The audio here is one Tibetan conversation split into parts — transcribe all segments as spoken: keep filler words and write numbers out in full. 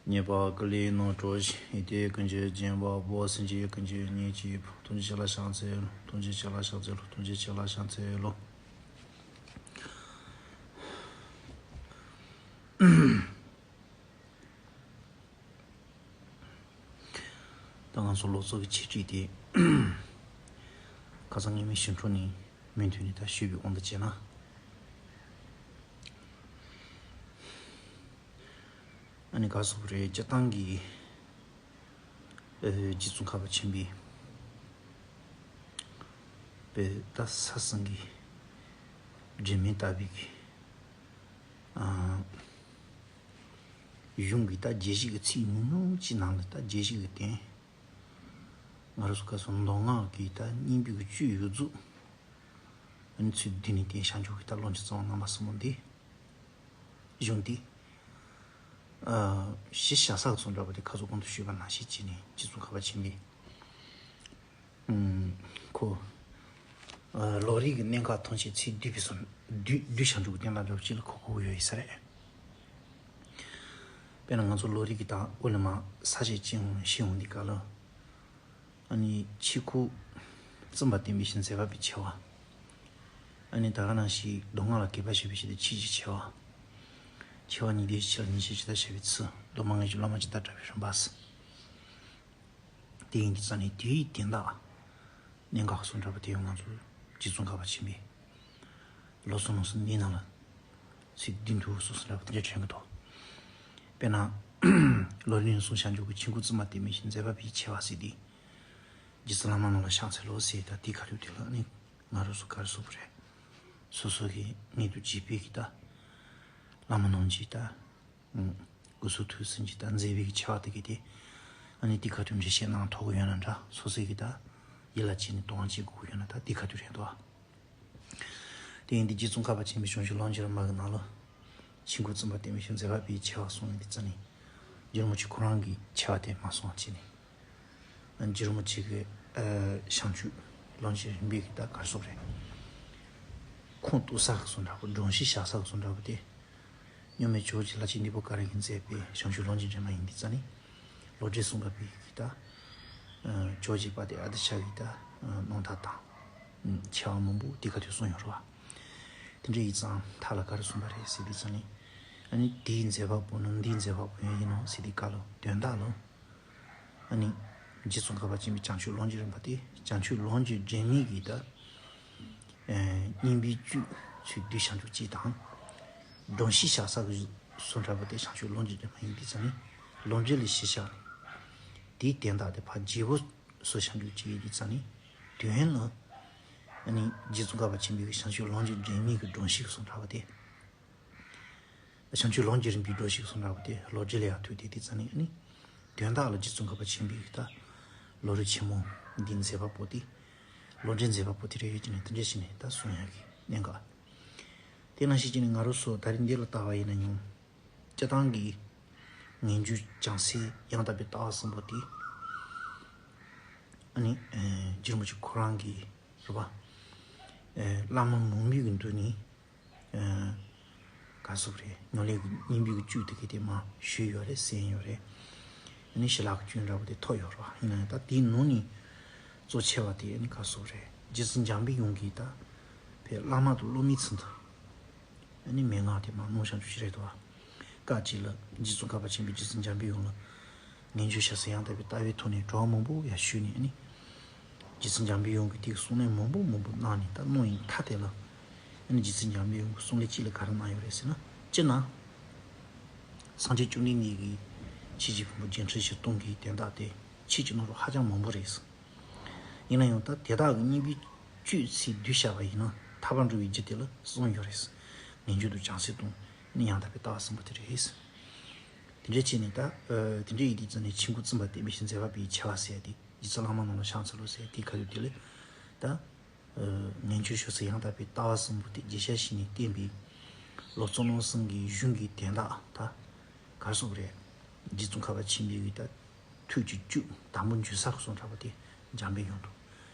ཉེས་པ་ཀུན་ལས་རྣམ་གྲོལ་ཞིང་། ཡོན་ཏན་ཀུན་གྱི་རྒྱན་པ་པོ། སེམས་ཅན་ཀུན་གྱི་གཉེན་གཅིག་པུ། ཐུགས་རྗེ་ཆེ་ལ་ཕྱག་འཚལ་ལོ། ཐུགས་རྗེ་ཆེ་ལ་ཕྱག་འཚལ་ལོ། ཐུགས་རྗེ་ཆེ་ལ་ཕྱག་འཚལ་ལོ། ད་ང་ཚོ་ལོ་ཚོགས་ཀྱི་འཆད་ཁྲིད་དེ། ཁ་སང་ངས་མི་ཞིག་འཕྲོ་ནས་མུ་མཐུད་ནས་ད་ཞུས་པའི་དབང་དུ་བྱས་ན། ཨ་ནི་ག་སོགས་རེད། སྤྱིར་བཏང་གི་ཨ་རྗེ་ཙོང་ཁ་པ་ཆེན་པོའི་པའི་ད་ས་སང་གི་དྲི་མེད་ལྟ་བུའི་གི་ཨ་གཞུང་གི་ད་རྒྱས་བཤད་ཀྱི་ཚིག་ཉུང་ཉུང་ཅིག་ནང་ལ་ད་རྒྱས་བཤད་ཀྱི་སྟེང་། ང་རང་ཚོ་ག་སོགས་མདོ་སྔགས་ཀྱི་ད་སྙིང་པོའི་གི་བཅུད་ཡོད་རྫོགས། ཨ་ནི་ཚུལ་བསྡུས་ནས་བསྟན་བྱང་ཆུབ་ཀྱི་ད་ལོངས་སྤྱོད་རྩ་བ་རྣམ་པ་གསུམ་པོ་འདི། གཞུང་འདི། ཨ་གཞི་བཞག་ས་གི་སོང་འདྲ་པོ་དེ་ཁ་སོགས་གོང་དུ་ཞུས་པ་ནང་བཞིན་བྱས་ནས་རྗེ་ཙོང་ཁ་པ་ཆེན་པོས། ཨུམ། ཁོ། ཨ་ལོ་རེ་གི་གནད་འགག་ཐམས་ཅད་ཚུལ་བསྡུས་པའི་སོང་བསྡུས་བསྡུས་བྱང་ཆུབ་ཀྱི་རྟེན་ལ་འདྲ་པོ་ཅིག་ལ་གོ་གོ་ཡོད་ཡིན་ས་རེད། དཔེར་ན་ང་ཚོ་ལོ་རེ་གི་ད་དབུ་ལ་མ་ས་བཅད་ཅིག་ཤེས་འོང་འདི་ག་ལ། ཨ་ནི་ཆོས་སྐུ་བཙུན་པ་བསྟན་པའི་ཕྱིར་མཛད་པ་པའི་ཆེ་བ། ཨ་ནི་ད་ག་ནང་བཞིན་མདོ་སྔགས་ལ་དགེ་བ་བྱེད་པའི་ཕྱིར་དུ་ཆོས་ཀྱི་ཆེ་བ། ཆེ་བ་ཉིད་དེ་ཕྱིར་ཉིད་ཆེ་ཇི་ལྟར་བྱ་བའི་ཚུལ། མདོ་སྨྲ་བསྔགས་ཀྱི་བླ་མ་ཇི་ལྟར་བསྒྲལ་བའི་རིམ་པ། དེ་ཡིན་གྱི་རྩ་ནས་དེའི་དོན་དག་གནད་འགག་སོགས་འདྲ་པོ་དེ་ཡང་ང་ཚོ་རྗེ་ཙོང་ཁ་པ་ཆེན་པོས་ལོ་གསུམ་ལོ་གསུམ་འདིའི་ནང་ལ་ཚིག་བདུན་དུ་སོ་སོ་འདྲ་པོ་དེ་འདྲ་དྲན་གྱི་འདུག་དཔེར་ན། ལོ་རེ་ནས་གསུངས་བྱང་ཆུབ་ཀྱི་ཆོས་སྐུ་བཙུན་མ་བསྟན་པའི་ཕྱིར་མཛད་པ་པའི་ཆེ་བ་ཟེར་དེ། རྗེ་བཙུན་བླ་མ་རྣམས་ལ་ཕྱག་འཚལ་ལོ་ཟེར་ད་དེའི་ཁ་ཐུག་དེ་ལ་ནི་ང་རང་ཚོ་ག་རེ་ཟེར་དགོས་རེད། སོ་སོ་གི་ངེས་དོན་བྱེད་པའི་གི་ད་བླ་མ་རྣམས་ཀྱིས་ད་སྐུ་གསུང་ཐུགས་ཟིན་གྱི་ད་མཛད་པའི་གི་ཆེ་བ་དེ་གི་དེ། ཨ་ནི་དེའི་ཁ་ཐུག་འགྲེལ་བཤད་གནང་ཐུབ་ཀྱི་ཡོད་ན་འདྲ། སོ་སོ་གི་ད་ཡིད་ལ་བྱས་ནས་དོ་སྣང་བྱེད་དགོས་ཀྱི་ཡོད་ན་ད་དེའི་ཁ་ཐུག་རེད་འདུག་དེ་ཡིན་དུས་རྗེ་ཙོང་ཁ་པ་ཆེན་པོའི་བྱང་ཆུབ་ལོངས་སྤྱོད་རིམ་པ་གི་ནང་ལ། ཆོས་སྐུ་བཙུན་པ་བསྟན་པའི་ཕྱིར་མཛད་པ་པའི་ཆེ་བ་གསུངས་ཡོད་དེ་རྩ་ནས། རྗེ་རིན་པོ་ཆེ་ཁོ་རང་གི་ཆེ་བ་དེ་མ་གསུངས་བྱས་ནས། རྗེ་རིན་པོ་ཆེ་གི་ཨ་བྱང་ཆུབ་ལོངས་སྤྱོད་རིམ་པའི་གི་ད་ག་རེ་ཟེར་དགོས་རེད། ཁུངས་གཏུགས་ས་གི་སོང་འདྲ་པོ། སྒྲོམ་གཞི་བཞག་ས་གི་སོང་འདྲ་པོ་དེ། གཉུག་མའི་ཇོ་བོ་རྗེ་ལྷ་གཅིག་འདི་པོ་ཀ་ར་གིས་མཛད་པའི་བྱང་ཆུབ་ལོངས་སྤྱོད་རིམ་པ་ཡིན་དུས་རྩ་ནས། ལོ་འབྲས་གསུངས་པ་པའི་གི་ད། ཇོ་བོ་རྗེ་དཔལ་ལྡན་ཨ་ཏི་ཤ་གི་ད། རྣམ་ཐར་དང་། ཆེ་བ་མང་པོ་དེ་ག་དུས་གསུངས་ཡོད་རེད་བ། དེ་འདྲ་ཡིན་ཙང་མཐའ་ལ་ག་རེ་གསུངས་པ་རེད་ཟེར་དུས་ཙ་ནས། ཨ་ནི་དེའི་མཛད་པ་པོ་ནི་འདིའི་མཛད་པ་པོ་ཡང་ཡིན་ནོ་ཟེར་དུས་སྐབས་ལ་དོན་དག་ལ། ཨ་ནི་རྗེ་ཙོང་ཁ་པ་ཆེན་པོའི་བྱང་ཆུབ་ལོངས་སྤྱོད་རིམ་པ་དེ་བྱང་ཆུབ་ལོངས་སྤྱོད་འདྲེན་མི་གི་ད། སྙིང་པོའི་བཅུད་ཚུལ་བསྡུས་བྱང་ཆུབ་ཅེས་དང་། སྒྲོམ་གཞི་བཞག་ས་གི་སོ་འདྲ་པོ་དེ་བྱང་ཆུབ་ལོངས་སྤྱོད་འདྲེན་མ་ཡིན་དུས་ཙ་ནས་ལོངས་སྤྱོད་ལ་གཞི་བཞག་ནས། དེའི་དོན་དག་དེ་ཕར་རྒྱས་པོ་སོ་བྱང་ཆུབ་ཅེས་ཡིན་དུས་ཙ་ནས་དོན་ལ། ཨ་ནི་རྗེ་ཙོང་ཁ་པ་ཆེན་པོའི་བྱང་ཆུབ་ལོངས་སྤྱོད་འདྲེན་མི་གི་སྒྲོམ་གཞི་གི་སོ་འདྲ་པོ་དེ། བྱང་ཆུབ་ལོངས་སྤྱོད་རིམ་པའི་སྒྲོམ་གཞི་གི་སོ་འདྲ་པོ་དེ་ལོ་རྒྱུས་ལ་ཡང་ཐུག་སྟེ་དེ་ཙ་ནས་ཨ་ནི། དོན་དག་ལ་རྗེ་ཙོང་ཁ་པ་ཆེན་པོའི་ད། ལོ་རྒྱུས་ཆེན་མོ་འདི་མཛད་པ་པོ་དེ། ལོ་འབྲས་མཛད་པ་པོ་དེ་རེད་ཡོད་ཀྱི་ནས་དེ་འདྲ་ཞིག་ནས་ད་གསུང་ཡག་གི་གནད་འགག་དེ་ནང་བཞིན་བྱས་ནས་ང་རང་ཚོ་ད་རིང་འདི་ལ་ལྟ་བ་ཡིན་ན་ཡང་། སྤྱིར་བཏང་གི་ངེས་འབྱུང་བྱང་སེམས་ཡང་དག་པའི་ལྟ་བ་གསུམ་པོ་དེ། ཨ་ནི་རྗེ་རིན་པོ་ཆེ་ཁོ་རང་གི་རེད་པ། བླ་མ་མང་པོའི་གི་མདུན་ནས། ག་ཟེར་རེད། ངོས་ལེན་གྱི་སྙིང་པོའི་གི་བཅུད་དེ་གི་དེ་མ་ཞུས་ཡོད་རེད། གསན་ཡོད་རེད། ཨ་ནི་ཞི་ལྷག་གི་བཅུད་འདྲ་པོ་དེ་ཐོབ་ཡོད་རེད་པ། ཡིན་ན་ཡང་ད་དེའི་ནང་ནས་གཙོ་ཆེ་བ་དེ་ཨ་ནི་ག་ཟེར་རེད། རྗེ་བཙུན་འཇམ་པའི་དབྱངས་ཀྱི་ད་བའི་བླ་མ་དང་སློབ་མའི་ཚུལ་དུ། ཨ་ནི་མན་ངག་དེ་མ་ནོར་བྱང་ཆུབ་ཤེས་རབ་ཏུ་བ། སྐབས་གཅིག་ལ་རྗེ་ཙོང་ཁ་པ་ཆེན་པོས་རྗེ་བཙུན་འཇམ་པའི་དབྱངས་ལ་ངེས་འབྱུང་བྱང་སེམས་ཡང་དག་པའི་ལྟ་བའི་ཐོག་ནས་དྲི་བ་མང་པོ་ཡང་ཞུས་ནས་ཨ་ནི། རྗེ་བཙུན་འཇམ་པའི་དབྱངས་ཀྱིས་དེའི་གསུང་གླེང་མང་པོ་མང་པོ་གནང་ནས་ད་གནང་ཡི་མཐའ་དེ་ལ། ཨ་ནི་རྗེ་བཙུན་འཇམ་པའི་དབྱངས་ཀྱིས་གསུང་གླེང་གཅིག་ལ་ག་རེ་གནང་ཡོད་རེད་ཟེར་ན། སྤྱིར་ན། སངས་རྒྱས་བཅོམ་ལྡན་འདས་ཀྱིས་ཆོས་ཀྱི་ཕུང་པོ་བརྒྱད་ཁྲི་བཞི་སྟོང་གི་དོན་དག་དེ་ཆོས་ཀྱི་ནང་དུ་ཧ་ཅང་མང་པོ་རེད། ཡིན་ན་ཡང་ད་དེ་དག་གི་སྙིང་པོའི་བཅུད་ཚུལ་བསྡུས་བཞག་པ་ཡིན་ན་ཐར་པར་འགྲོ་བའི་རྒྱུ་དེ་ལ་གསུངས་ཡོད་རེད། ངེས་འབྱུང་དང་བྱང་སེམས་དང་ནི་ཡང་དག་པའི་ལྟ་བ་གསུམ་པོ་དེ་རེད། དེ་འདྲ་བྱས་ནས་ད། དེ་འདྲ་ཡིན་དུས་ཙམ་ནས་ཆོས་སྐུ་བཙུན་པ་བསྟན་པའི་ཕྱིར་མཛད་པ་པའི་ཆེ་བ་ཟེར་ཏེ་རྗེ་བཙུན་བླ་མ་རྣམས་ལ་ཕྱག་འཚལ་ལོ་ཟེར་ཏེ་ག་དུས་དེ་ལས་ད། ངེས་འབྱུང་བྱང་སེམས་ཡང་དག་པའི་ལྟ་བ་གསུམ་པོ་དེ་རྒྱས་བཤད་བྱས་ནས་བསྟན་པའི་ལོ་གསུམ་ལོ་གསུམ་གྱི་གཞུང་གི་དོན་དག་ད་ག་རེ་ཟེར་དགོས་རེད། རྗེ་ཙོང་ཁ་པ་ཆེན་པོའི་གི་ད་ཐུགས་ཀྱི་བཅུད་དང་པོ་འཇུག་ས་གི་གསུང་འདྲ་པོ་དེ་འཇམ་པའི་དབྱངས་དང་།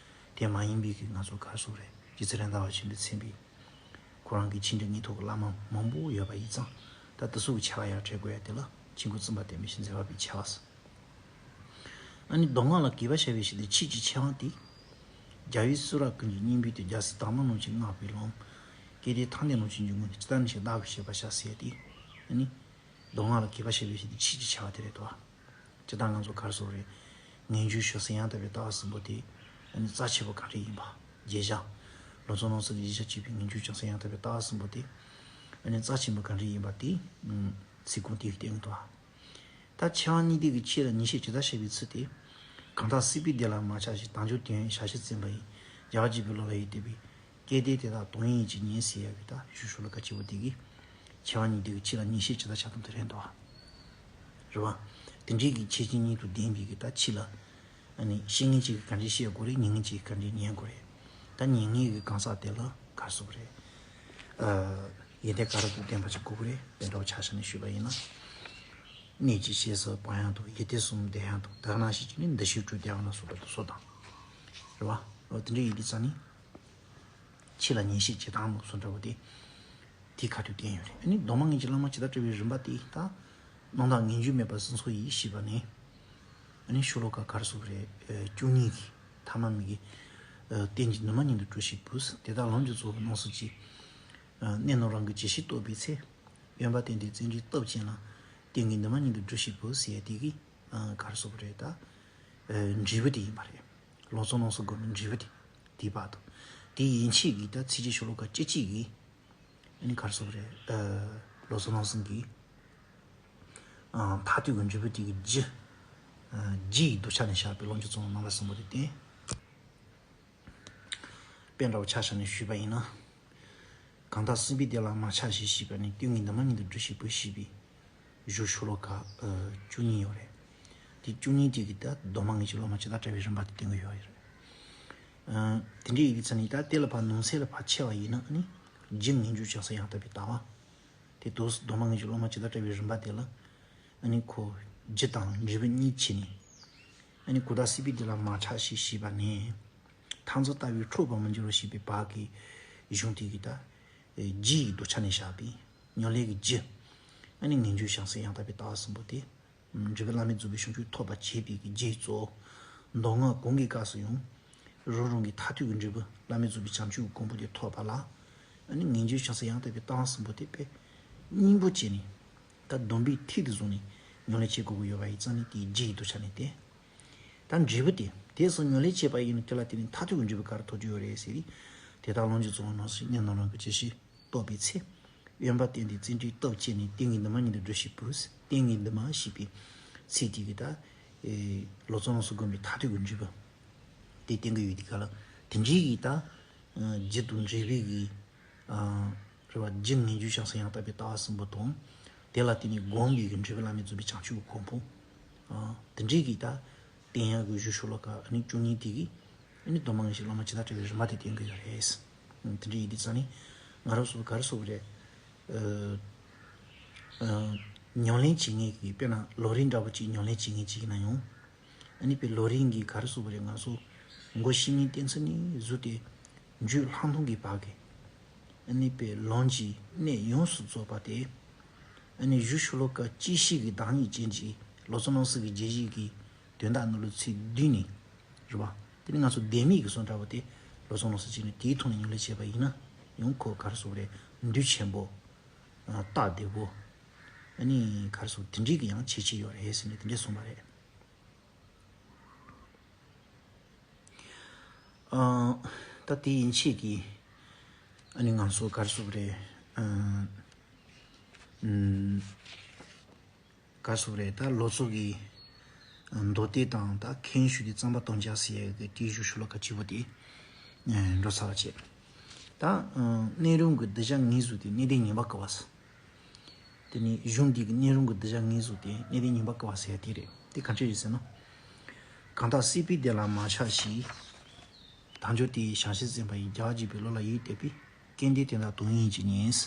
དེ་མ་ཡིན་པའི་གི་ང་ཚོ་ག་རེ་ཟེར་དགོས་རེད། རྗེ་བཙུན་རེད་མདའ་བ་ཆེན་པོས་མཚན་པའི་ཁོ་རང་གི་ཆོས་འབྲེལ་དངོས་ཐོག་གི་བླ་མ་མང་པོ་ཡོད་པ་ཡིན་ཙང་ད་དེ་ཚོ་གི་ཆེ་བ་ཡར་འགྲེལ་དགོས་ཡ་དེ་ལ་ ཆོས་སྐུ་བཙུན་པ་བསྟན་པའི་ཕྱིར་མཛད་པ་པའི་ཆེ་བ་ཟེར། ཨ་ནི་མདོ་སྔགས་ལ་གུས་པ་བྱ་བའི་ཕྱིར་དུ་ཆོས་ཀྱི་ཆེ་བ་སྟེ། རྒྱལ་བའི་གསུང་རབ་ཀུན་གྱི་སྙིང་པོ་སྟེ། རྒྱལ་སྲས་དར་མ་རྣམས་ཀྱིས་བསྔགས་པའི་ལུང་། སྐལ་ལྡན་ཐང་ལྡན་རྣམས་ཀྱི་འཇུག་ངོགས་ནས། ཇི་ལྟར་ནི་ཞེས་བདག་གིས་བཤད་པར་བྱ་ཟེར་ཏེ། ཨ་ནི་མདོ་སྔགས་ལ་གུས་པ་བྱ་བའི་ཕྱིར་དུ་ཆོས་ཀྱི་ཆེ་བ་དེ་རེད་དོ། ཇི་ལྟར་ང་ཚོ་ག་རེ་ཟེར་དགོས་རེད། ངེས་འབྱུང་བྱང་སེམས་ཡང་དག་པའི་ལྟ་བ་གསུམ་པོ་དེ། ཨ་ནི་རྩ་ཆེན་པོ་གང་འདྲ་ཡིན་པ། བརྗོད་བྱ། ལོ་ཙཱ་བློ་བཟང་གིས་བརྗོད་བྱ་བྱས་པའི་ངེས་འབྱུང་བྱང་སེམས་ཡང་དག་པའི་ལྟ་བ་གསུམ་པོ་དེ། ཨ་ནི་རྩ་ཆེན་པོ་གང་འདྲ་ཡིན་པ་དེ། ཚིག་ཀུན་དེའི་སྟེང་དུ། ད་ཆེ་བ་གཉིས་ལྡན་གྱི་ཆོས་ལ་ཉན་བཤད་ཇི་ལྟར་བྱ་བའི་ཚུལ་དེ། གང་དག་སྲིད་པའི་བདེ་ལ་མ་ཆགས་ཤིང་། དལ་འབྱོར་དོན་ཡོད་བྱ་ཕྱིར་བརྩོན་པ་ཡིས། རྒྱལ་བ་དགྱེས་པའི་བློ་ལ་ཡིད་གཏད་པའི། སྐལ་ལྡན་དེ་དག་དོན་ཡིན་གྱི་ཉན་ཟེར་ཡ་གི་ད་ཞུ་ཞུ་ལ་ག་ཅི་བོ་དེ་གི། ཆེ་བ་གཉིས་ལྡན་གྱི་ཆོས་ལ་ཉན་བཤད་ཇི་ལྟར་བྱ་དང་དེ་རེད་དོ། རེད་བ། དེ་འདྲའི་གི་ཆོས་ཅན་གཉིས་དང་ལྡན་པའི་གི་ད་ཆོས་ལ། ཨ་ནི་བཤད་མཁན་གཅིག་གིས་ག་འདྲས་བཤད་དགོས་རེད། ཉན་མཁན་གཅིག་གིས་ག་འདྲས་ཉན་དགོས་རེད། ད་ཉན་མཁན་གྱི་གང་ཟག་དེ་ལ་ག་རེ་ཟེར་དགོས་རེད། ཨ། ཡོན་ཏན་ག་རེ་དང་ལྡན་པ་ཅིག་དགོས་ཀྱི་རེད། དཔེ་འདྲ་བོ་ཆ་བཞག་ནས་ཞུས་པ་ཡིན་ན། གནས་ཀྱི་གཤེགས་སུ་འབབ་ཡག་དང་། ཡོན་ཏན་གསུམ་ལྡན་ཡག་དང་། དེ་ནང་བཞིན་གྱི་ནི་འདུ་ཤེས་དྲུག་ལྡན་ཡག་ལ་སོགས་པ་དང་སོགས་དང་། རེད་བ། འོ་དེ་འདྲ་ཡིན་དུས་ཙང་ནི། ཆོས་ལ་ཉན་བཤད་བྱེད་སྟངས་ལུགས་སྲོལ་འདྲ་བོ་དེ། དེའི་ཁ་ཐུག་བསྟན་ཡོད་རེད། ཨ་ནི་མདོ་མ་ངེས་ཀྱི་བླ་མ་ཇི་ལྟར་བཀྲལ་བའི་རིམ་པ་དེ་ད། རྣམ་དག་ངེས་འབྱུང་མེད་པར་གཟུགས་ཚོགས་ཡིས་ཞེས་པ་ནས། ཨ་ནི་ཤོ་ལོ་ཀ་ག་རེ་ཟེར་དགོས་རེད། ཨ། བཅུ་གཉིས་ཀྱི་ཐ་མ་མིག་གི། ཨ། རྟེན་གྱི་འདུན་མ་ཉིད་དུ་གྲུབ་ཤིག་བུ། དེ་དག་ལམ་གྱི་གཙོ་བོ་རྣམ་གསུམ་གྱི། ཨ། གནད་རྣམས་རང་གིས་ཇི་ཞིག་རྟོགས་པའི་ཚེ། དབེན་པ་བསྟེན་ཏེ་བརྩོན་འགྲུས་སྟོབས་བསྐྱེད་ལ། རྟེན་གྱི་འདུན་མ་ཉིད་དུ་གྲུབ་ཤིག་བུ་ཟེར་ཡ་དེ་གི། ཨ། ག་རེ་ཟེར་དགོས་རེད་ད། ཨ། འབྲས་བུ་དེ་ཡིན་པ་རེད། ལོ་ཙཱ་རྣམ་གསུམ་སྒོམ་པའི་འབྲས་བུ་དེ། དེའི་བར་དུ། དེ་ཡན་ཆད་ཀྱི་ད་ཚིགས་བཅད་ཤོ་ལོ་ཀ་བཅུ་གཅིག་གི། ཨ་ནི་ག་རེ་ཟེར་དགོས་རེད། ཨ། ལོ་ཙཱ་རྣམ་གསུམ་གྱི། ཨ། མཐར་ཐུག་གི་འབྲས་བུ་དེ་གི་རྒྱུ། ཨ། རྒྱུ་ཡི་གདུལ་བྱ་ནས་བཞག་པའི་ལམ་གྱི་གཙོ་བོ་རྣམ་པ་གསུམ་པོ་དེ་བསྟན། དཔེ་འདྲ་བོ་ཆ་བཞག་ནས་ཞུས་པ་ཡིན་ན། གང་དག་སྲིད་པའི་བདེ་ལ་མ་ཆགས་ཤིང་ཞེས་པ་ནས། རྟེན་གྱི་འདུན་མ་ཉིད་དུ་གྲུབ་ཤིག་བུ་ཞེས་པའི་གཞུང་ཤོ་ལོ་ཀ། ཨ། བཅུ་གཉིས་ཡོད་རེད། དེ་བཅུ་གཉིས་དེ་གི་ད་མདོ་མ་ངེས་ཀྱི་བླ་མ་ཇི་ལྟར་བཀྲལ་བའི་རིམ་པ་དེ་བསྟན་གྱི་ཡོད་རེད། ཨ། དེ་འདྲའི་ཡི་གེ་ཚ་ནི་ད་དེ་ལ་ཕར་ནང་གསེས་ལ་ཕར་ཕྱེ་བ་ཡིན་ན་ཨ་ནི། རྒྱུ་ངེས་འབྱུང་བྱང་སེམས་ཡང་དག་པའི་ལྟ་བ། དེ་དུས་མདོ་མ་ངེས་ཀྱི་བླ་མ་ཇི་ལྟར་བཀྲལ་བའི་རིམ་པ་དེ་ལ། ཨ་ནི་ཁོ་རྒྱུ་དང་འབྲས་བུ་གཉིས་ཕྱེ་ནས། ཨ་ནི་གང་དག་སྲིད་པའི་བདེ་ལ་མ་ཆགས་ཤིང་ཞེས་པ་ནས། མཐར་འཛིན་ལྟ་བས་འཕྲོག་པར་མི་འགྱུར་རོ་ཞེས་པའི་བར་གྱི་གཞུང་དེ་གི་ད། རྒྱུ་ཡི་གདུལ་བྱ་ནས་བཞག་པའི་ཉམས་ལེན་གྱི་རྒྱུ། ཨ་ནི་ངེས་འབྱུང་བྱང་སེམས་ཡང་དག་པའི་ལྟ་བ་གསུམ་པོ་དེ། འབྲས་བུ་བླ་མེད་རྫོགས་པའི་བྱང་ཆུབ་ཐོབ་པར་བྱེད་པའི་གི་རྒྱུའི་གཙོ་བོ། མདོ་སྔགས་གང་གི་སྐབས་སུ་ཡང་། རང་རང་གི་མཐར་ཐུག་གི་འབྲས་བུ་བླ་མེད་རྫོགས་པའི་བྱང་ཆུབ་ཀྱི་གོ་འཕང་དེ་ཐོབ་པ་ལ། ཨ་ནི་ངེས་འབྱུང་བྱང་སེམས་ཡང་དག་པའི་ལྟ་བ་གསུམ་པོ་དེ་དཔེ་སྙིང་པོ་བྱས་ནས། ད་སྡོམ་པའི་ཐིག་ཏུ་བཟུང་ནས་ཉམས་ལེན་བྱེད་དགོས་ཀྱི་ཡོད་པ་ཡིན་ཙང་ནི་དེའི་རྒྱུ་ཡི་གདུལ་བྱ་ནི་སྟེ། ད་འབྲས་བུ་དེ་དེ་སོགས་ཉམས་ལེན་བྱས་པ་ཡིན་ན་དེ་ལ་བརྟེན་ནས་མཐར་ཐུག་གི་འབྲས་བུ་ག་རེ་ཐོབ་ཀྱི་ཡོད་རེད་ཟེར་ཏེ། དེ་དག་ལམ་གྱི་གཙོ་བོ་རྣམ་གསུམ་གནད་རྣམས་རང་གིས་ཇི་ཞིག་རྟོགས་པའི་ཚེ། དབེན་པ་བསྟེན་ཏེ་བརྩོན་འགྲུས་སྟོབས་བསྐྱེད་ནས། རྟེན་གྱི་འདུན་མ་ཉིད་དུ་གྲུབ་ཤིག་བུ། རྟེན་གྱི་འདུན་མ་ཞེས་པའི་ཚིག་དེ་གིས་ད། ཨེ། ལོ་ཙཱ་རྣམ་གསུམ་སྒོམ་པའི་མཐར་ཐུག་གི་འབྲས་བུ་དེ་བསྟན་གྱི་ཡོད་དེ་ག་ལ། དེ་འདྲའི་གི་ད། ཨ། རྒྱུ་དང་འབྲས་བུ་གི། ཨ། རེད་བ། རྒྱུ་ངེས་འབྱུང་བྱང་སེམས་ཡང་དག་པའི་ལྟ་བ་གསུམ་པོ་དང་། དེ་ལ་བརྟེན་ནས་སྒོམ་པའི་གི་འབྲས་བུ་བླ་མེད་རྫོགས་པའི་བྱང་ཆུབ་ཀྱི་གོ་འཕང་། ཨ། དེ་འདྲའི་གི་ད། བསྟན་ཡག་གི་གཞུང་ཤོ་ལོ་ཀ་ཨ་ནི་བཅུ་གཉིས་དེ་གིས། ཨ་ནི་མདོ་མ་ངེས་ཀྱི་བླ་མ་ཇི་ལྟར་བཀྲལ་བའི་རིམ་པ་དེ་བསྟན་གྱི་ཡོད་རེད། དེ་འདྲ་ཡིན་དུས་ཙང་ནི། ང་རང་ཚོ་ག་རེ་ཟེར་དགོས་རེད། ཨ། ཨ། ཉམས་ལེན་བྱེད་མཁན་གྱི་དཔེར་ན་ལམ་རིམ་འདྲ་པོ་ཅིག་ཉམས་ལེན་བྱེད་མཁན་ཅིག་ཡིན་ན་ཡང་། ཨ་ནི་དཔེ་ལམ་རིམ་གྱི་ག་རེ་ཟེར་དགོས་རེད། ང་ཚོ་མགོ་ཤེས་མིན་གཏན་ཚིགས་ནས་བཟུང་སྟེ་རྒྱུད་ལྷག་མཐོང་གི་བར་གྱི། ཨ་ནི་དཔེ་ལམ་གྱི་གནད་ཡོངས་སུ་རྫོགས་པ་དེ། ཨ་ནི་གཞུང་ཤོ་ལོ་ཀ་གཅིག་བཤད་ཀྱི་བདག་ཉིད་ཅན་གྱི་ལོ་ཙཱ་རྣམ་གསུམ་གྱི་རྒྱས་བཤད་ཀྱི་དོན་དག་ནང་ལ་ཚུར་བསྡུས་ནས། རེད་བ། དེ་ནི་ང་ཚོ་བདེན་མེད་ཀྱི་བཟོ་འདྲ་བོ་དེ་ལོ་ཙཱ་རྣམ་གསུམ་བྱས་ནས་དེའི་ཐོག་ནས་ཉམས་ལེན་བྱས་པ་ཡིན་ན་ཡང་ཁོ་ག་རེ་ཟེར་དགོས་རེད། འདུས་ཆེན་པོ། ཨ། རྟགས་བདེ་བོ། ཨ་ནི་ག་རེ་ཟེར་དེ་འདྲའི་གི་ཡང་ཁྱད་ཆོས་ཡོད་རེད་ཟེར་ནས་དེ་འདྲས་གསུངས་པ་རེད། ཨ། ད་དེ་ཡན་ཆད་ཀྱི། ཨ་ནི་ང་ཚོ་ག་རེ་ཟེར་དགོས་རེད། ཨ། ཨམ། ག་རེ་ཟེར་དགོས་རེད། ད་ལོ་ཙཱ་གི་མདོ་སྡེ་དང་ད་མཁན་ཞུ་དེ་གཙང་པ་སྟོང་རྐྱང་ཟེར་ཡག་གི་དེའི་གཞུང་ཤོ་ལོ་ཀ་གཅིག་པོ་དེ་འགྲོ་ཚར་བ་བྱས། ད། ཨ། གནས་རུང་གི་གདུལ་བྱ་ངོས་བཟུང་སྟེ་གནས་བརྟན་ཉེས་པ་བཀག་པ་ཟེར། དེ་ནས་གཞུང་འདི་གི་གནས་རུང་གི་གདུལ་བྱ་ངོས་བཟུང་སྟེ་གནས་བརྟན་ཉེས་པ་བཀག་པ་ཟེར་ཡག་དེ་རེད། དེ་ག་འདྲ་ཡིན་ཟེར་ན། གང་དག་སྲིད་པའི་བདེ་ལ་མ་ཆགས་ཤིང་། དལ་འབྱོར་དེ་ཡི་བྱང་ཕྱིར་བརྩོན་པ་ཡིས། རྒྱལ་བ་དགྱེས་པའི་བློ་ལ་ཡིད་གཏད་པའི། སྐལ་ལྡན་དེ་དག་དོན་ཡོད་ཅེས་ཉོན།